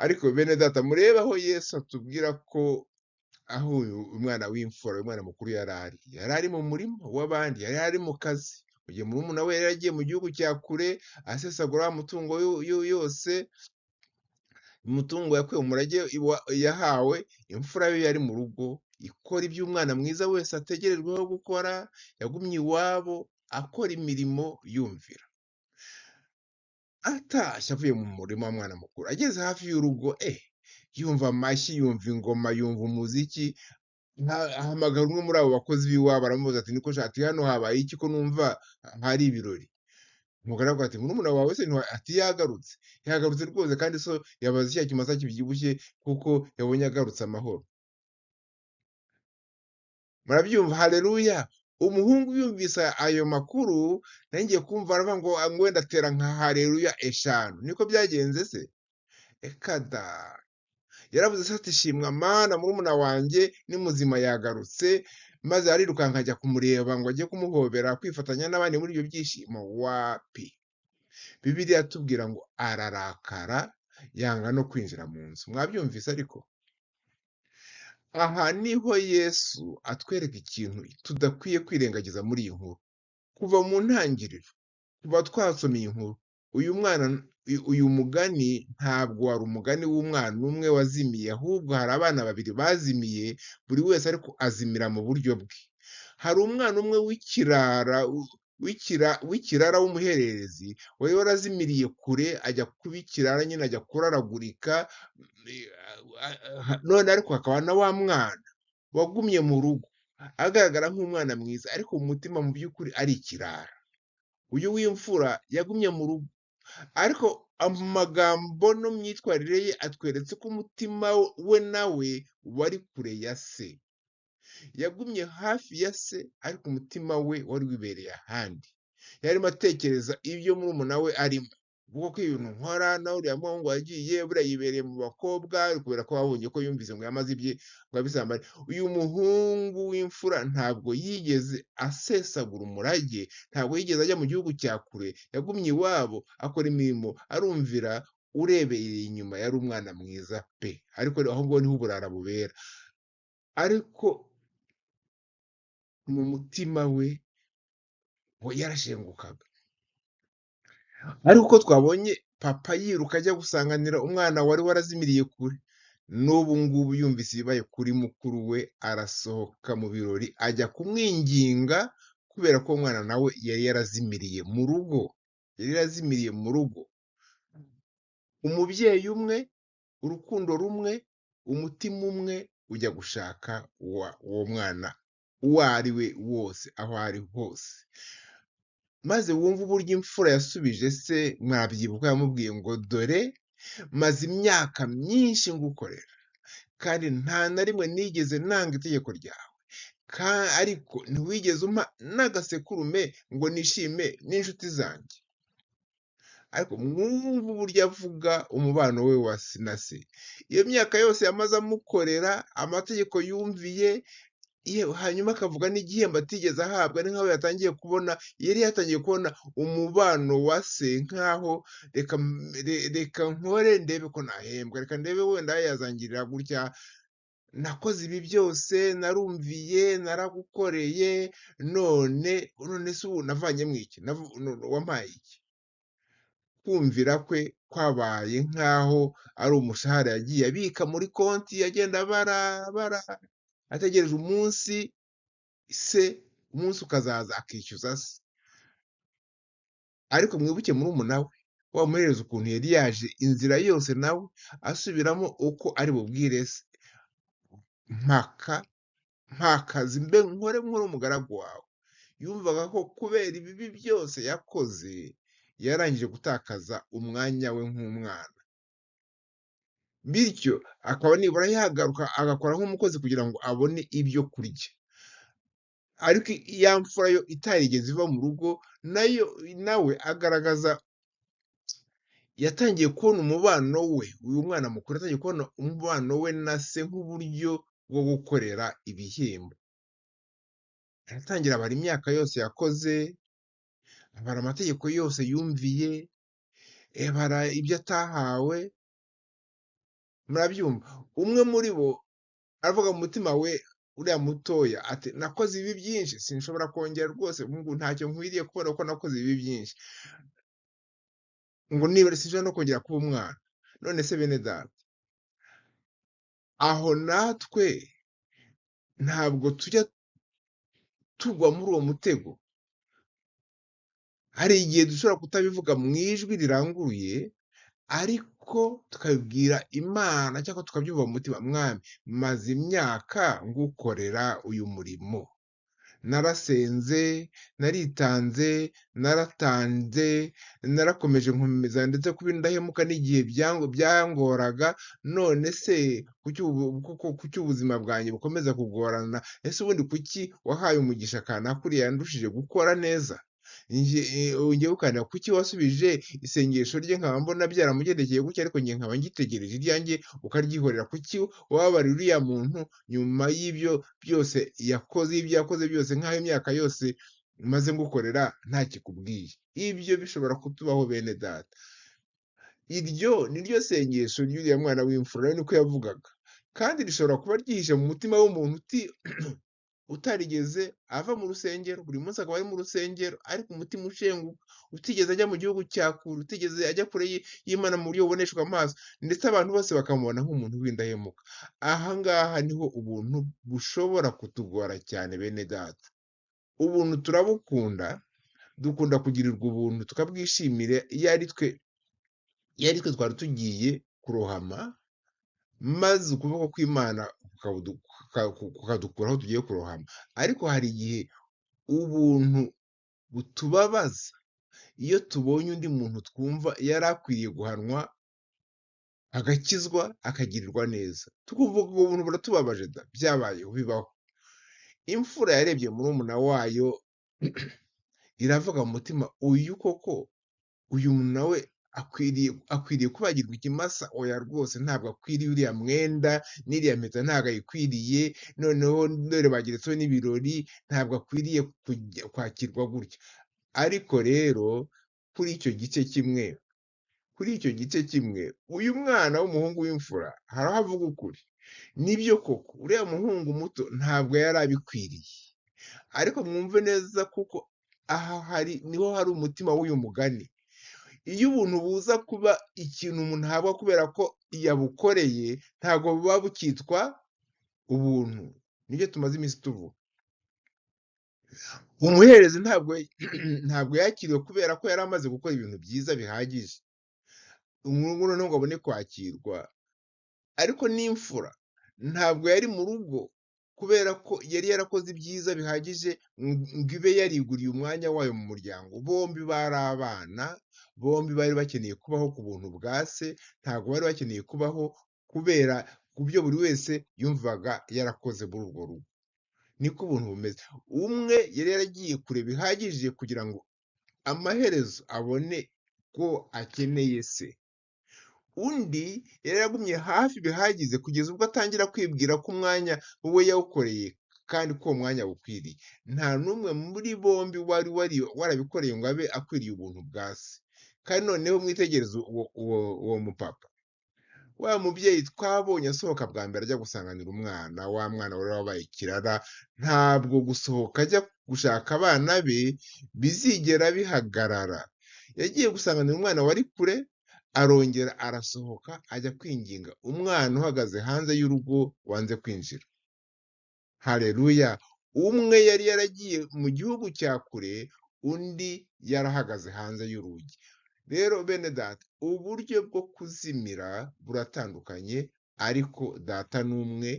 ariko bene data, murebe aho Yesu atubwira ko aho uyu mwana w'imfura, uyu mwana mukuru yari ari mu murima w'abandi, yari ari mu kazi. Mu gihe murumuna we yari agiye mu gihugu cya kure asesagura umutungo yose, umutungo yakuye mu murage yahawe, imfura ye yari mu rugo ikora ibyo umwana mwiza wese ategerejweho gukora, yagumye iwabo akora imirimo yumvira. Atashye avuye mu murima wa mwana mukuru, ageze hafi y'urugo, yumva amashyi, yumva ingoma, yumva umuziki, ahamagara umwe muri abo bakozi b'iwabo aramubaza ati niko shati hano habaye iki ko numva hari ibirori? Umugaragu ati murumuna wawe se ati yagarutse, yagarutse rwose, kandi so yabaze cya kimasa kibyibushye kuko yabonye agarutse amahoro. Murabyumva? Haleluya! Umuhungu yumvise ayo makuru, nanjye kumva aravuga ngo wenda atera nka haleluya 5. Niko byagenze se? Eka da! Yaravuze se ati shimwa Mana, murumuna wanjye ni muzima yagarutse, maze arirukanka ajya kumureba ngo ajye kumuhobera, kwifatanya n'abandi muri ibyo byishimo. Wapi! Bibiliya yatubwira ngo ararakara yanga no kwinjira mu nzu. Mwabyumvise? Ariko aha niho Yesu atwereka ikintu tudakwiye kwirengagiza muri iyi nkuru. Kuva mu ntangiriro, kuva twasomye iyi nkuru, uyu mwana, uyu mugani ntabwo wari umugani w'umwana umwe wazimiye, ahubwo hari abana babiri bazimiye, buri wese ariko azimira mu buryo bwe. Hari umwana umwe w'ikirara w'ikirara w'umuhererezi wari warazimiriye kure, ajya kuba ikirara nyine, ajya kuraragurika. None ariko hakaba na wa mwana wagumye mu rugo agaragara nk'umwana mwiza, ariko mu mutima mu by'ukuri ari ikirara. Uyu w'imfura yagumye mu rugo, ariko amagambo no myitwarire ye atweretse ko umutima we nawe wari kure ya se. Yagumye hafi ya se, ariko umutima we wari wibereye ahandi. Yarimo atekereza ibyo murumuna we arimo, kuko ko ibintu nkora nawe uriya muhungu wagiye buriya yibereye mu bakobwa, kubera ko babonye ko yumvise ngo yamaze ibye ngo abisambane. Uyu muhungu w'imfura ntabwo yigeze asesagura umurage, ntabwo yigeze ajya mu gihugu cya kure, yagumye iwabo akora imirimo, arumvira. Urebeye inyuma yari umwana mwiza pe, ariko aho ngaho niho uburara bubera. Ariko mu mutima we yarashengukaga. Ariko uko twabonye papa yiruka ajya gusanganira umwana wari warazimiriye kure, n'ubu ngubu yumvise ibibaye kuri mukuru we, arasohoka mu birori ajya kumwinginga, kubera ko umwana nawe yari yarazimiriye mu rugo, yari yarazimiriye mu rugo. Umubyeyi umwe, urukundo rumwe, umutima umwe, ujya gushaka uwo mwana uwo ari we wose, aho ari hose. Maze wumve uburyo imfura yasubije se, mwabyibuka yamubwiye ngo dore maze imyaka myinshi ngukorera, kandi nta na rimwe nigeze nanga itegeko ryawe, ariko ntiwigeze umpa n'agasekurume ngo nishime n'inshuti zanjye. Ariko mwumve uburyo avuga umubano we wa na se. Iyo myaka yose yamaze amukorera, amategeko yumviye, hanyuma akavuga n'igihembo atigeze ahabwa, ni nk'aho yatangiye kubona, yari yatangiye kubona umubano wa se nk'aho reka nkore ndebe ko nahembwa, reka ndebe wenda yazangirira gutya, nakoze ibi byose, narumviye, naragukoreye, none se ubu navanyemo iki? Wampaye iki? Kumvira kwe kwabaye nk'aho ari umushahara yagiye abika muri konti, agenda abara abara, ategereje umunsi se, umunsi ukazaza akishyuza se. Ariko mwibuke murumuna we wa muhererezi ukuntu yari yaje inzira yose nawe asubiramo uko ari bubwire se, mpakazi mbe nkore nkore umugaragu wawe. Yumvaga ko kubera ibibi byose yakoze yarangije gutakaza umwanya we nk'umwana, bityo akaba nibura yagaruka agakora nk'umukozi kugira ngo abone ibyo kurya. Ariko ya mfura yo itarigeze iva mu rugo, nayo nawe agaragaza yatangiye kubona umubano we, uyu mwana mukuru yatangiye kubona umubano we na se nk'uburyo bwo gukorera ibihembo. Aratangira abara imyaka yose yakoze, abara amategeko yose yumviye, abara ibyo atahawe. Murabyumva, umwe muri bo aravuga mu mutima we, uriya mutoya ati nakoze ibi byinshi, sinshobora kongera rwose, ngo ntacyo nkwiriye kubera ko nakoze ibi byinshi, ngo nibura sinshobora no kongera kuba umwana. None se bene data, aho natwe ntabwo tujya tugwa muri uwo mutego? Hari igihe dushobora kutabivuga mu ijwi riranguruye, ariko tukabibwira Imana cyangwa tukabyumva mu mutima, Mwami, maze imyaka ngukorera uyu murimo, narasenze, naritanze, naratanze, narakomeje nkomeza ndetse kuba indahemuka n'igihe byangoraga, none se kuki ubuzima bwanjye bukomeza kugorana? Ese ubundi kuki wahaye umugisha kanaka uriya yandushije gukora neza? Njye ukanda kuki wasubije isengesho rye nkaba mbona byaramugendekeye gutya, ariko njye nkaba ngitegereje iryanjye ukaryihorera? Kuki wababariye uriya muntu nyuma y'ibyo byose yakoze, ibyo yakoze byose, nk'aho imyaka yose maze ngukorera nta kikubwiye? Ibyo bishobora kutubaho bene data. Iryo ni ryo sengesho ry'uriya mwana w'imfura, niko yavugaga, kandi rishobora kuba ryihishe mu mutima w'umuntu utarigeze ava mu rusengero, buri munsi akaba ari mu rusengero, ariko umutima ushenguka, utigeze ajya mu gihugu cya kure, utigeze ajya kure y'Imana mu buryo buboneshwa amaso, ndetse abantu bose bakamubona nk'umuntu w'indahemuka. Aha ngaha niho ubuntu bushobora kutugora cyane bene data. Ubuntu turabukunda, Dukunda kugirirwa ubuntu tukabwishimira iyo ari twe twari tugiye kurohama, maze ukuboko kw'Imana kukadukura aho tugiye kurohama. Ariko hari igihe ubuntu butubabaza iyo tubonye undi muntu twumva yari akwiriye guhanwa, agakizwa, akagirirwa neza. Tukumva ubwo buntu buratubabaje da, byabayeho bibaho. Imfura yarebye murumuna wayo iravuga mu mutima, uyu koko, uyu nawe akwiriye kubagirwa ikimasa? Oya rwose ntabwo akwiriye uriya mwenda, n'iriya mpeta ntabwo ayikwiriye, noneho dore bageretseho n'ibirori, ntabwo akwiriye kwakirwa gutya. Ariko rero kuri icyo gice kimwe, uyu mwana w'umuhungu w'imfura hari aho avuga ukuri. Nibyo koko, uriya muhungu muto ntabwo yari abikwiriye. Ariko mwumve neza kuko aha niho hari umutima w'uyu mugani. Iyo ubuntu buza kuba ikintu umuntu ahabwa kubera ko yabukoreye, ntabwo buba bukitwa ubuntu. Nibyo tumaze iminsi tuvuga. Umuherezi ntabwo yakiriwe kubera ko yari amaze gukora ibintu byiza bihagije, umuhungu noneho ngo abone kwakirwa. Ariko n'imfura ntabwo yari mu rugo kubera ko yari yarakoze ibyiza bihagije ngo ibe yariguriye umwanya wayo mu muryango. Bombi bari abana, bombi bari bakeneye kubaho ku buntu bwa se, ntabwo bari bakeneye kubaho kubera ku byo buri wese yumvaga yarakoze muri urwo rugo. Niko ubuntu bumeze. Umwe yari yaragiye kure bihagije kugira ngo amaherezo abone ko akeneye se. Undi yari yaragumye hafi bihagije kugeza ubwo atangira kwibwira ko umwanya we yawukoreye kandi ko uwo mwanya awukwiriye. Nta n'umwe muri bombi wari warabikoreye ngo abe akwiriye ubuntu bwa se. Kandi noneho mwitegereze uwo mupapa. Wa mubyeyi twabonye asohoka bwa mbere ajya gusanganira umwana, wa mwana wari wabaye ikirara, ntabwo gusohoka ajya gushaka abana be bizigera bihagarara. Yagiye gusanganira umwana wari kure, arongera arasohoka ajya kwinginga umwana uhagaze hanze y'urugo wanze kwinjira. Haleluya! Umwe yari yaragiye mu gihugu cya kure, undi yarahagaze hanze y'urugi. Rero bene data, uburyo bwo kuzimira buratandukanye, ariko data ni umwe,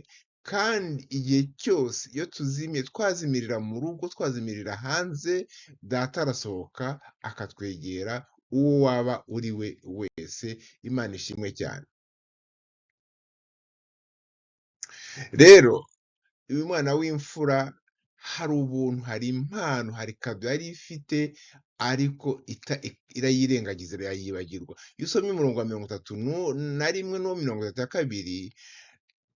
kandi igihe cyose iyo tuzimiye, twazimirira mu rugo, twazimirira hanze, data arasohoka akatwegera, uwo waba uri we wese. Imana ishimwe cyane. Rero uyu mwana w'imfura hari ubuntu, hari impano, hari kado yari ifite, ariko irayirengagiza, irayibagirwa. Iyo usomye umurongo wa 31 n'uwa 32,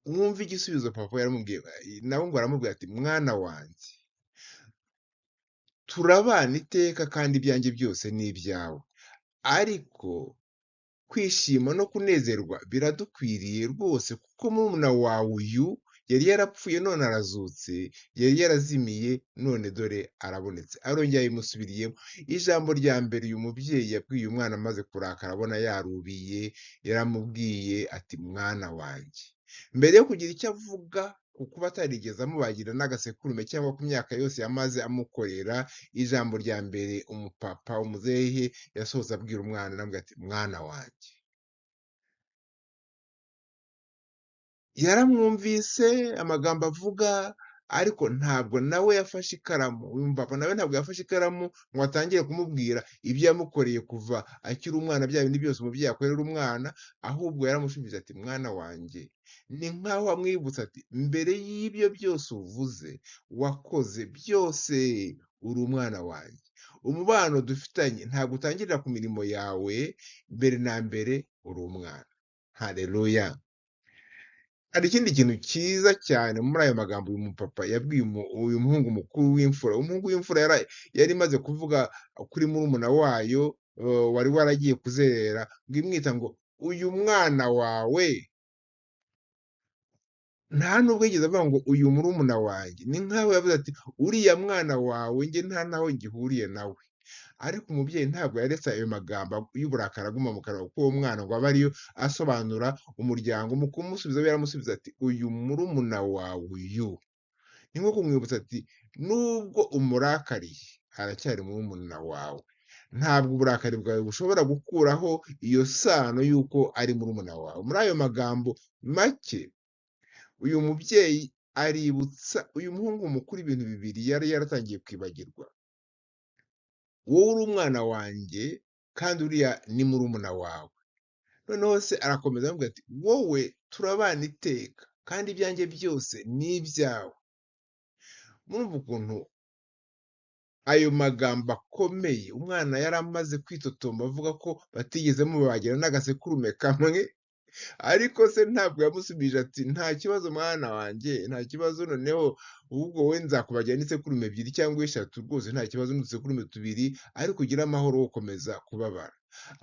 mwumve igisubizo papa yaramubwiye, nawe ngo aramubwira ati, mwana wanjye, turabana iteka kandi ibyanjye byose ni ibyawe, ariko kwishima no kunezerwa biradukwiriye rwose, kuko murumuna wawe uyu yari yarapfuye none arazutse, yari yarazimiye none dore arabonetse. Arongera abimusubiriyemo. Ijambo rya mbere uyu mubyeyi yabwiye umwana amaze kurakara abona yarubiye, yaramubwiye ati, mwana wanjye. Mbere yo kugira icyo avuga ku kuba atarigeze amubagira n'agasekurume cyangwa ku myaka yose yamaze amukorera, ijambo rya mbere umupapa umuzehe yasohotse abwira umwana, aramubwira ati, mwana wanjye. Yaramwumvise amagambo avuga, ariko ntabwo nawe yafashe ikaramu. Uyu mupapa nawe ntabwo yafashe ikaramu ngo atangire kumubwira ibyo yamukoreye kuva akiri umwana, bya bindi byose umubyeyi akorera umwana, ahubwo yaramushubije ati, mwana wanjye. Ni nkaho amwibutsa ati, mbere y'ibyo byose uvuze, wakoze byose, uri umwana wanjye. Umubano dufitanye ntabwo utangirira ku mirimo yawe, mbere na mbere uri umwana. Haleluya. Hari ikindi kintu cyiza cyane muri ayo magambo uyu mupapa yabwiye uyu muhungu mukuru w'imfura. Umuhungu w'imfura yari imaze kuvuga kuri murumuna wayo wari waragiye kuzerera, ngo imwita ngo uyu mwana wawe, nta nubwo yigeze avuga ngo uyu murumuna wanjye. Ni nkaho yavuze ati uriya mwana wawe njye nta naho ngihuriye nawe. Ariko umubyeyi ntabwo yaretse ayo magambo y'uburakari aguma mu kanwa k'uwo mwana ngo abe ariyo asobanura umuryango. Mu kumusubiza we yaramusubiza ati uyu murumuna wawe uyu. Ni nko kumwibutsa ati nubwo umurakariye, Aracyari murumuna wawe. Ntabwo uburakari bwawe bushobora gukuraho iyo sano y'uko ari murumuna wawe. Muri ayo magambo make, uyu mubyeyi aributsa uyu muhungu mukuru ibintu bibiri yari yaratangiye kwibagirwa. Wowe uri umwana wanjye, kandi uriya ni murumuna wawe. Noneho se arakomeza aramubwira ati wowe turabana iteka, kandi ibyanjye byose ni ibyawe. Murumva ukuntu ayo magambo akomeye, umwana yari amaze kwitotomba avuga ko batigeze mubagira n'agasekurume kamwe, ariko se ntabwo yamusubije ati nta kibazo mwana wanjye, nta kibazo, noneho ahubwo wowe nzakubagira n'isekurume ebyiri cyangwa eshatu, rwose nta kibazo n'udusekurume tubiri, ariko ugire amahoro wo gukomeza kubabara.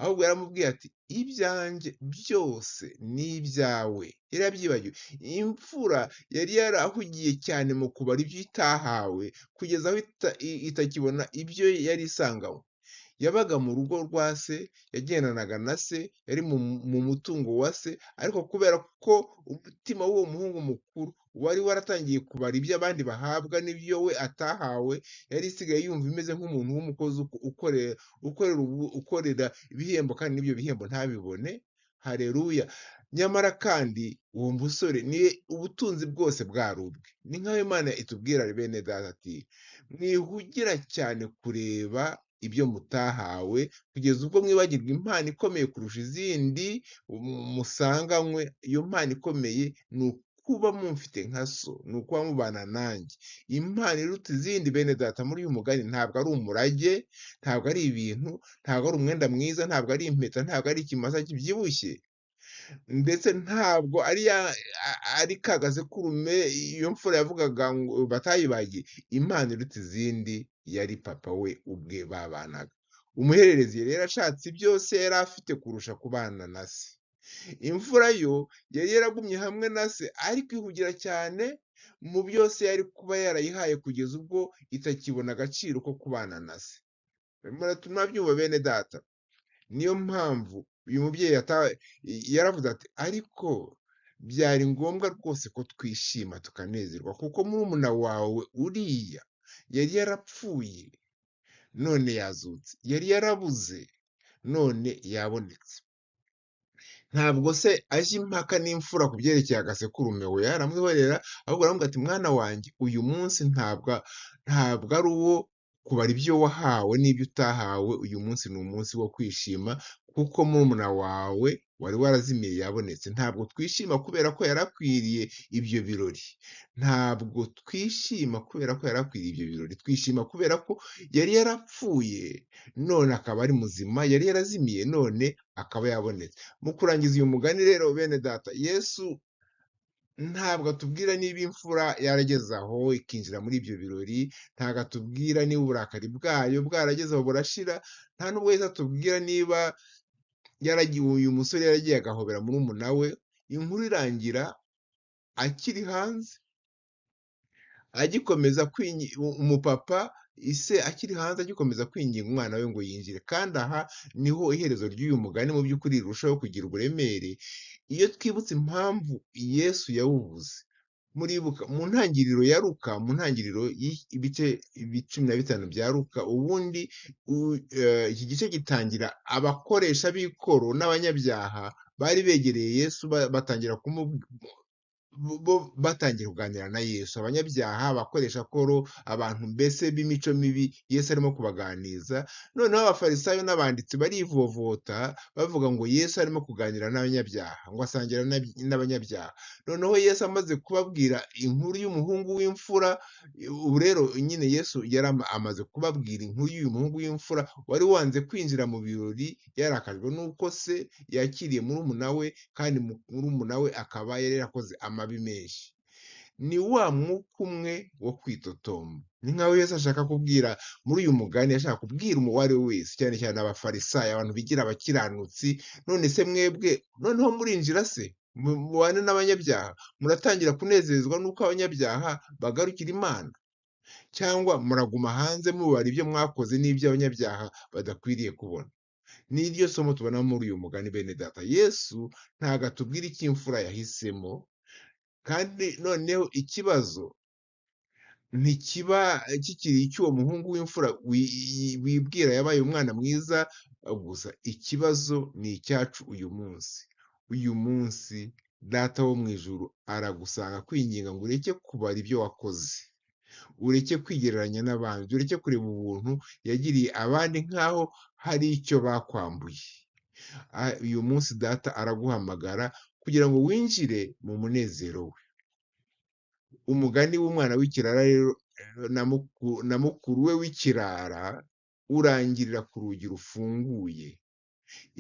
Ahubwo yaramubwiye ati ibyanjye byose ni ibyawe. Yari yabyibagiwe. Imfura yari yarahugiye cyane mu kubara ibyo itahawe, kugeza aho itakibona ibyo yari isanganywe. Yabaga mu rugo rwa se, yagendanaga na se, yari mu mutungo wa se, ariko kubera ko umutima w'uwo muhungu mukuru wari waratangiye kubara ibyo abandi bahabwa n'ibyo we atahawe, yari isigaye yumva imeze nk'umuntu w'umukozi ukorera ibihembo kandi n'ibyo bihembo ntabibone. Haleluya! Nyamara kandi uwo musore ni ubutunzi bwose bwari ubwe. Ni nk'aho Imana itubwira bene data ati mwihugira cyane kureba ibyo mutahawe, kugeza ubwo mwibagirwa impano ikomeye kurusha izindi musanganywe. Iyo mpano ikomeye ni ukuba mumfite nka so, ni ukuba mubana nanjye. Impano iruta izindi bene data muri uyu mugani ntabwo ari umurage, ntabwo ari ibintu, ntabwo ari umwenda mwiza, ntabwo ari impeta, ntabwo ari ikimasa kibyibushye, ndetse ntabwo ari ka gasekurume iyo mfura yavugaga ngo batayibagiye. Impano iruta izindi yari papa we ubwe babanaga. Umuhererezi yari yarashatse byose yari afite kurusha kubana na se. Imfura yo yari yaragumye hamwe na se, ariko ihugira cyane mu byose yari kuba yarayihaye kugeza ubwo itakibona agaciro ko kubana na se. Murabyumva bene data? Niyo mpamvu uyu mubyeyi yaravuze ati ariko byari ngombwa rwose ko twishima tukanezerwa, kuko murumuna wawe uriya yari yarapfuye none yazutse, yari yarabuze none yabonetse. Ntabwo se ajya impaka n'imfura ku byerekeye agasekurume, we yaramwihorera, ahubwo aramubwira ati mwana wanjye, uyu munsi ntabwo ari uwo kubara ibyo wahawe n'ibyo utahawe, uyu munsi ni umunsi wo kwishima kuko murumuna wawe wari warazimiye yabonetse. Ntabwo twishima kubera ko yarakwiriye ibyo birori, ntabwo twishima kubera ko yarakwiriye ibyo birori, twishima kubera ko yari yarapfuye none akaba ari muzima, yari yarazimiye none akaba yabonetse. Mu kurangiza uyu mugani rero bene data, Yesu ntabwo atubwira niba imfura yarageze aho ikinjira muri ibyo birori, ntabwo atubwira niba uburakari bwayo bwarageze aho burashira, nta nubwo Yesu atubwira niba yaragiye uyu musore yaragiye agahobera murumuna we. Inkuru irangira akiri hanze, agikomeza umupapa ise akiri hanze agikomeza kwinginga umwana we ngo yinjire. Kandi aha niho iherezo ry'uyu mugani mu by'ukuri rirushaho kugira uburemere, iyo twibutse impamvu Yesu yawuvuze. Muribuka mu ntangiriro ya Luka, mu ntangiriro y'ibice 15 bya Luka, ubundi iki gice gitangira abakoresha b'ikoro n'abanyabyaha bari begereye Yesu batangira batangira kuganira na Yesu. Abanyabyaha, abakoresha koro, abantu mbese b'imico mibi, Yesu arimo kubaganiza. Noneho abafarisayo n'abanditsi barivovota bavuga ngo Yesu arimo kuganira n'abanyabyaha, ngo asangira n'abanyabyaha. Noneho Yesu amaze kubabwira inkuru y'umuhungu w'imfura, ubu rero nyine Yesu yari amaze kubabwira inkuru y'uyu muhungu w'imfura wari wanze kwinjira mu birori, yarakajwe n'uko se yakiriye murumuna we, kandi murumuna we akaba yari yarakoze amabi menshi. Ni wa mwuka umwe wo kwitotomba. Ni nkaho Yesu ashaka kubwira muri uyu mugani, ashaka kubwira uwo ari we wese, cyane cyane abafarisayo, abantu bigira abakiranutsi. None se mwebwe noneho murinjira se mubane n'abanyabyaha, muratangira kunezezwa n'uko abanyabyaha bagarukira Imana, cyangwa muraguma hanze mubara ibyo mwakoze n'ibyo abanyabyaha badakwiriye kubona? Ni iryo somo tubona muri uyu mugani bene data. Yesu ntabwo atubwira icyo imfura yahisemo, kandi noneho ikibazo Ntikiba kikiri icy'uwo muhungu w'imfura wibwira yabaye umwana mwiza gusa. Ikibazo ni icyacu uyu munsi. Uyu munsi Data wo mu ijuru aragusanga kwinginga ngo ureke kubara ibyo wakoze, ureke kwigereranya n'abandi, ureke kureba ubuntu yagiriye abandi nk'aho hari icyo bakwambuye. Uyu munsi Data araguhamagara kugira ngo winjire mu munezero we. Umugani w'umwana w'ikirara rero na mukuru we w'ikirara urangirira ku rugi rufunguye.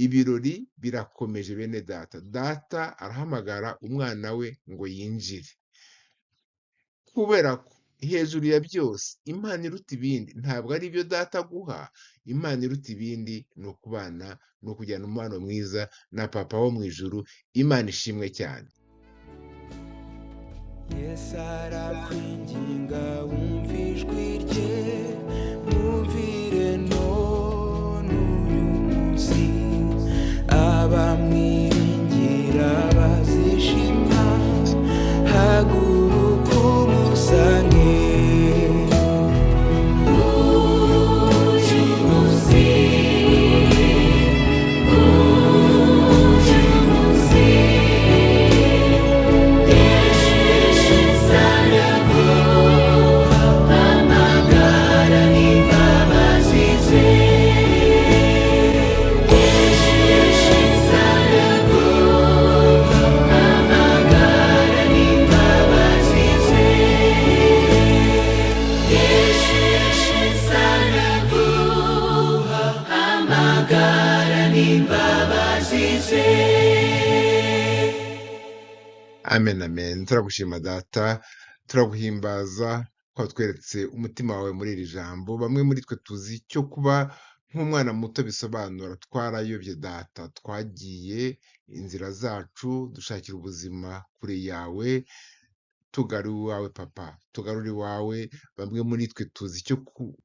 Ibirori birakomeje bene data. Data arahamagara umwana we ngo yinjire. Kubera ko hejuru ya byose impano iruta ibindi ntabwo ari ibyo data aguha, impano iruta ibindi ni ukubana, ni ukujyana umubano mwiza na papa wo mu ijuru. Imana ishimwe cyane. Yesu arakwinginga wumva ijwi rye, mwumvire none uyu munsi, abamwiringira bazishima, haguruka umusange. Uyu munsi, uyu munsi, Yesu araguhamagara n'imbabazi ze. Yesu araguhamagara n'imbabazi ze. Yesu araguhamagara n'imbabazi ze. Amen, amen. Turagushima Data, turaguhimbaza ko watweretse umutima wawe muri iri jambo. Bamwe muri twe tuzi icyo kuba nk'umwana muto bisobanura. Twarayobye Data, twagiye inzira zacu dushakira ubuzima kure yawe. Tugarure iwawe papa, tugarure iwawe. Bamwe muri twe tuzi icyo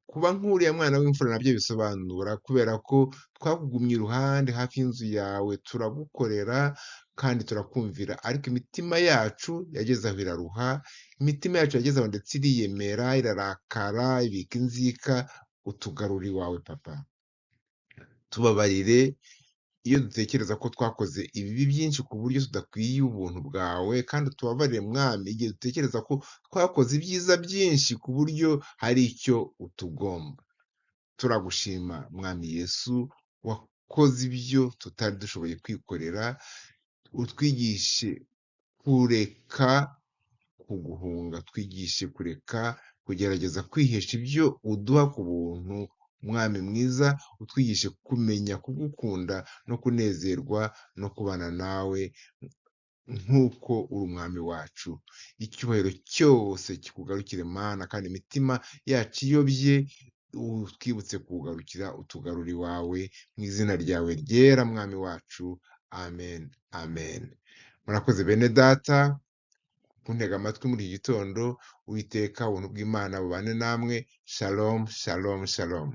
kuba nk'uriya mwana w'imfura nabyo bisobanura, kubera ko twakugumye iruhande hafi y'inzu yawe, turagukorera kandi turakumvira, ariko imitima yacu yageze aho iraruha, imitima yacu yageze aho ndetse iriyemera, irarakara, ibika inzika. Utugarure iwawe papa, tubabarire iyo dutekereza ko twakoze ibibi byinshi ku buryo tudakwiye ubuntu bwawe, kandi utubabarire Mwami igihe dutekereza ko twakoze ibyiza byinshi ku buryo hari icyo utugomba. Turagushima Mwami Yesu wakoze ibyo tutari dushoboye kwikorera, utwigishe kureka kuguhunga, twigishe kureka kugerageza kwihesha ibyo uduha ku buntu. Mwami mwiza, utwigishe kumenya kugukunda no kunezerwa no kubana nawe nk'uko uri umwami wacu. Icyubahiro cyose kikugarukire Mana, kandi imitima yacu iyobye utwibutse kuwugarukira, utugarure iwawe mu izina ryawe ryera Mwami wacu. Amen, amen. Murakoze bene data kuntega amatwi muri iki gitondo. Uwiteka ubuntu bw'Imana bubane namwe. Shalom, shalom, shalom.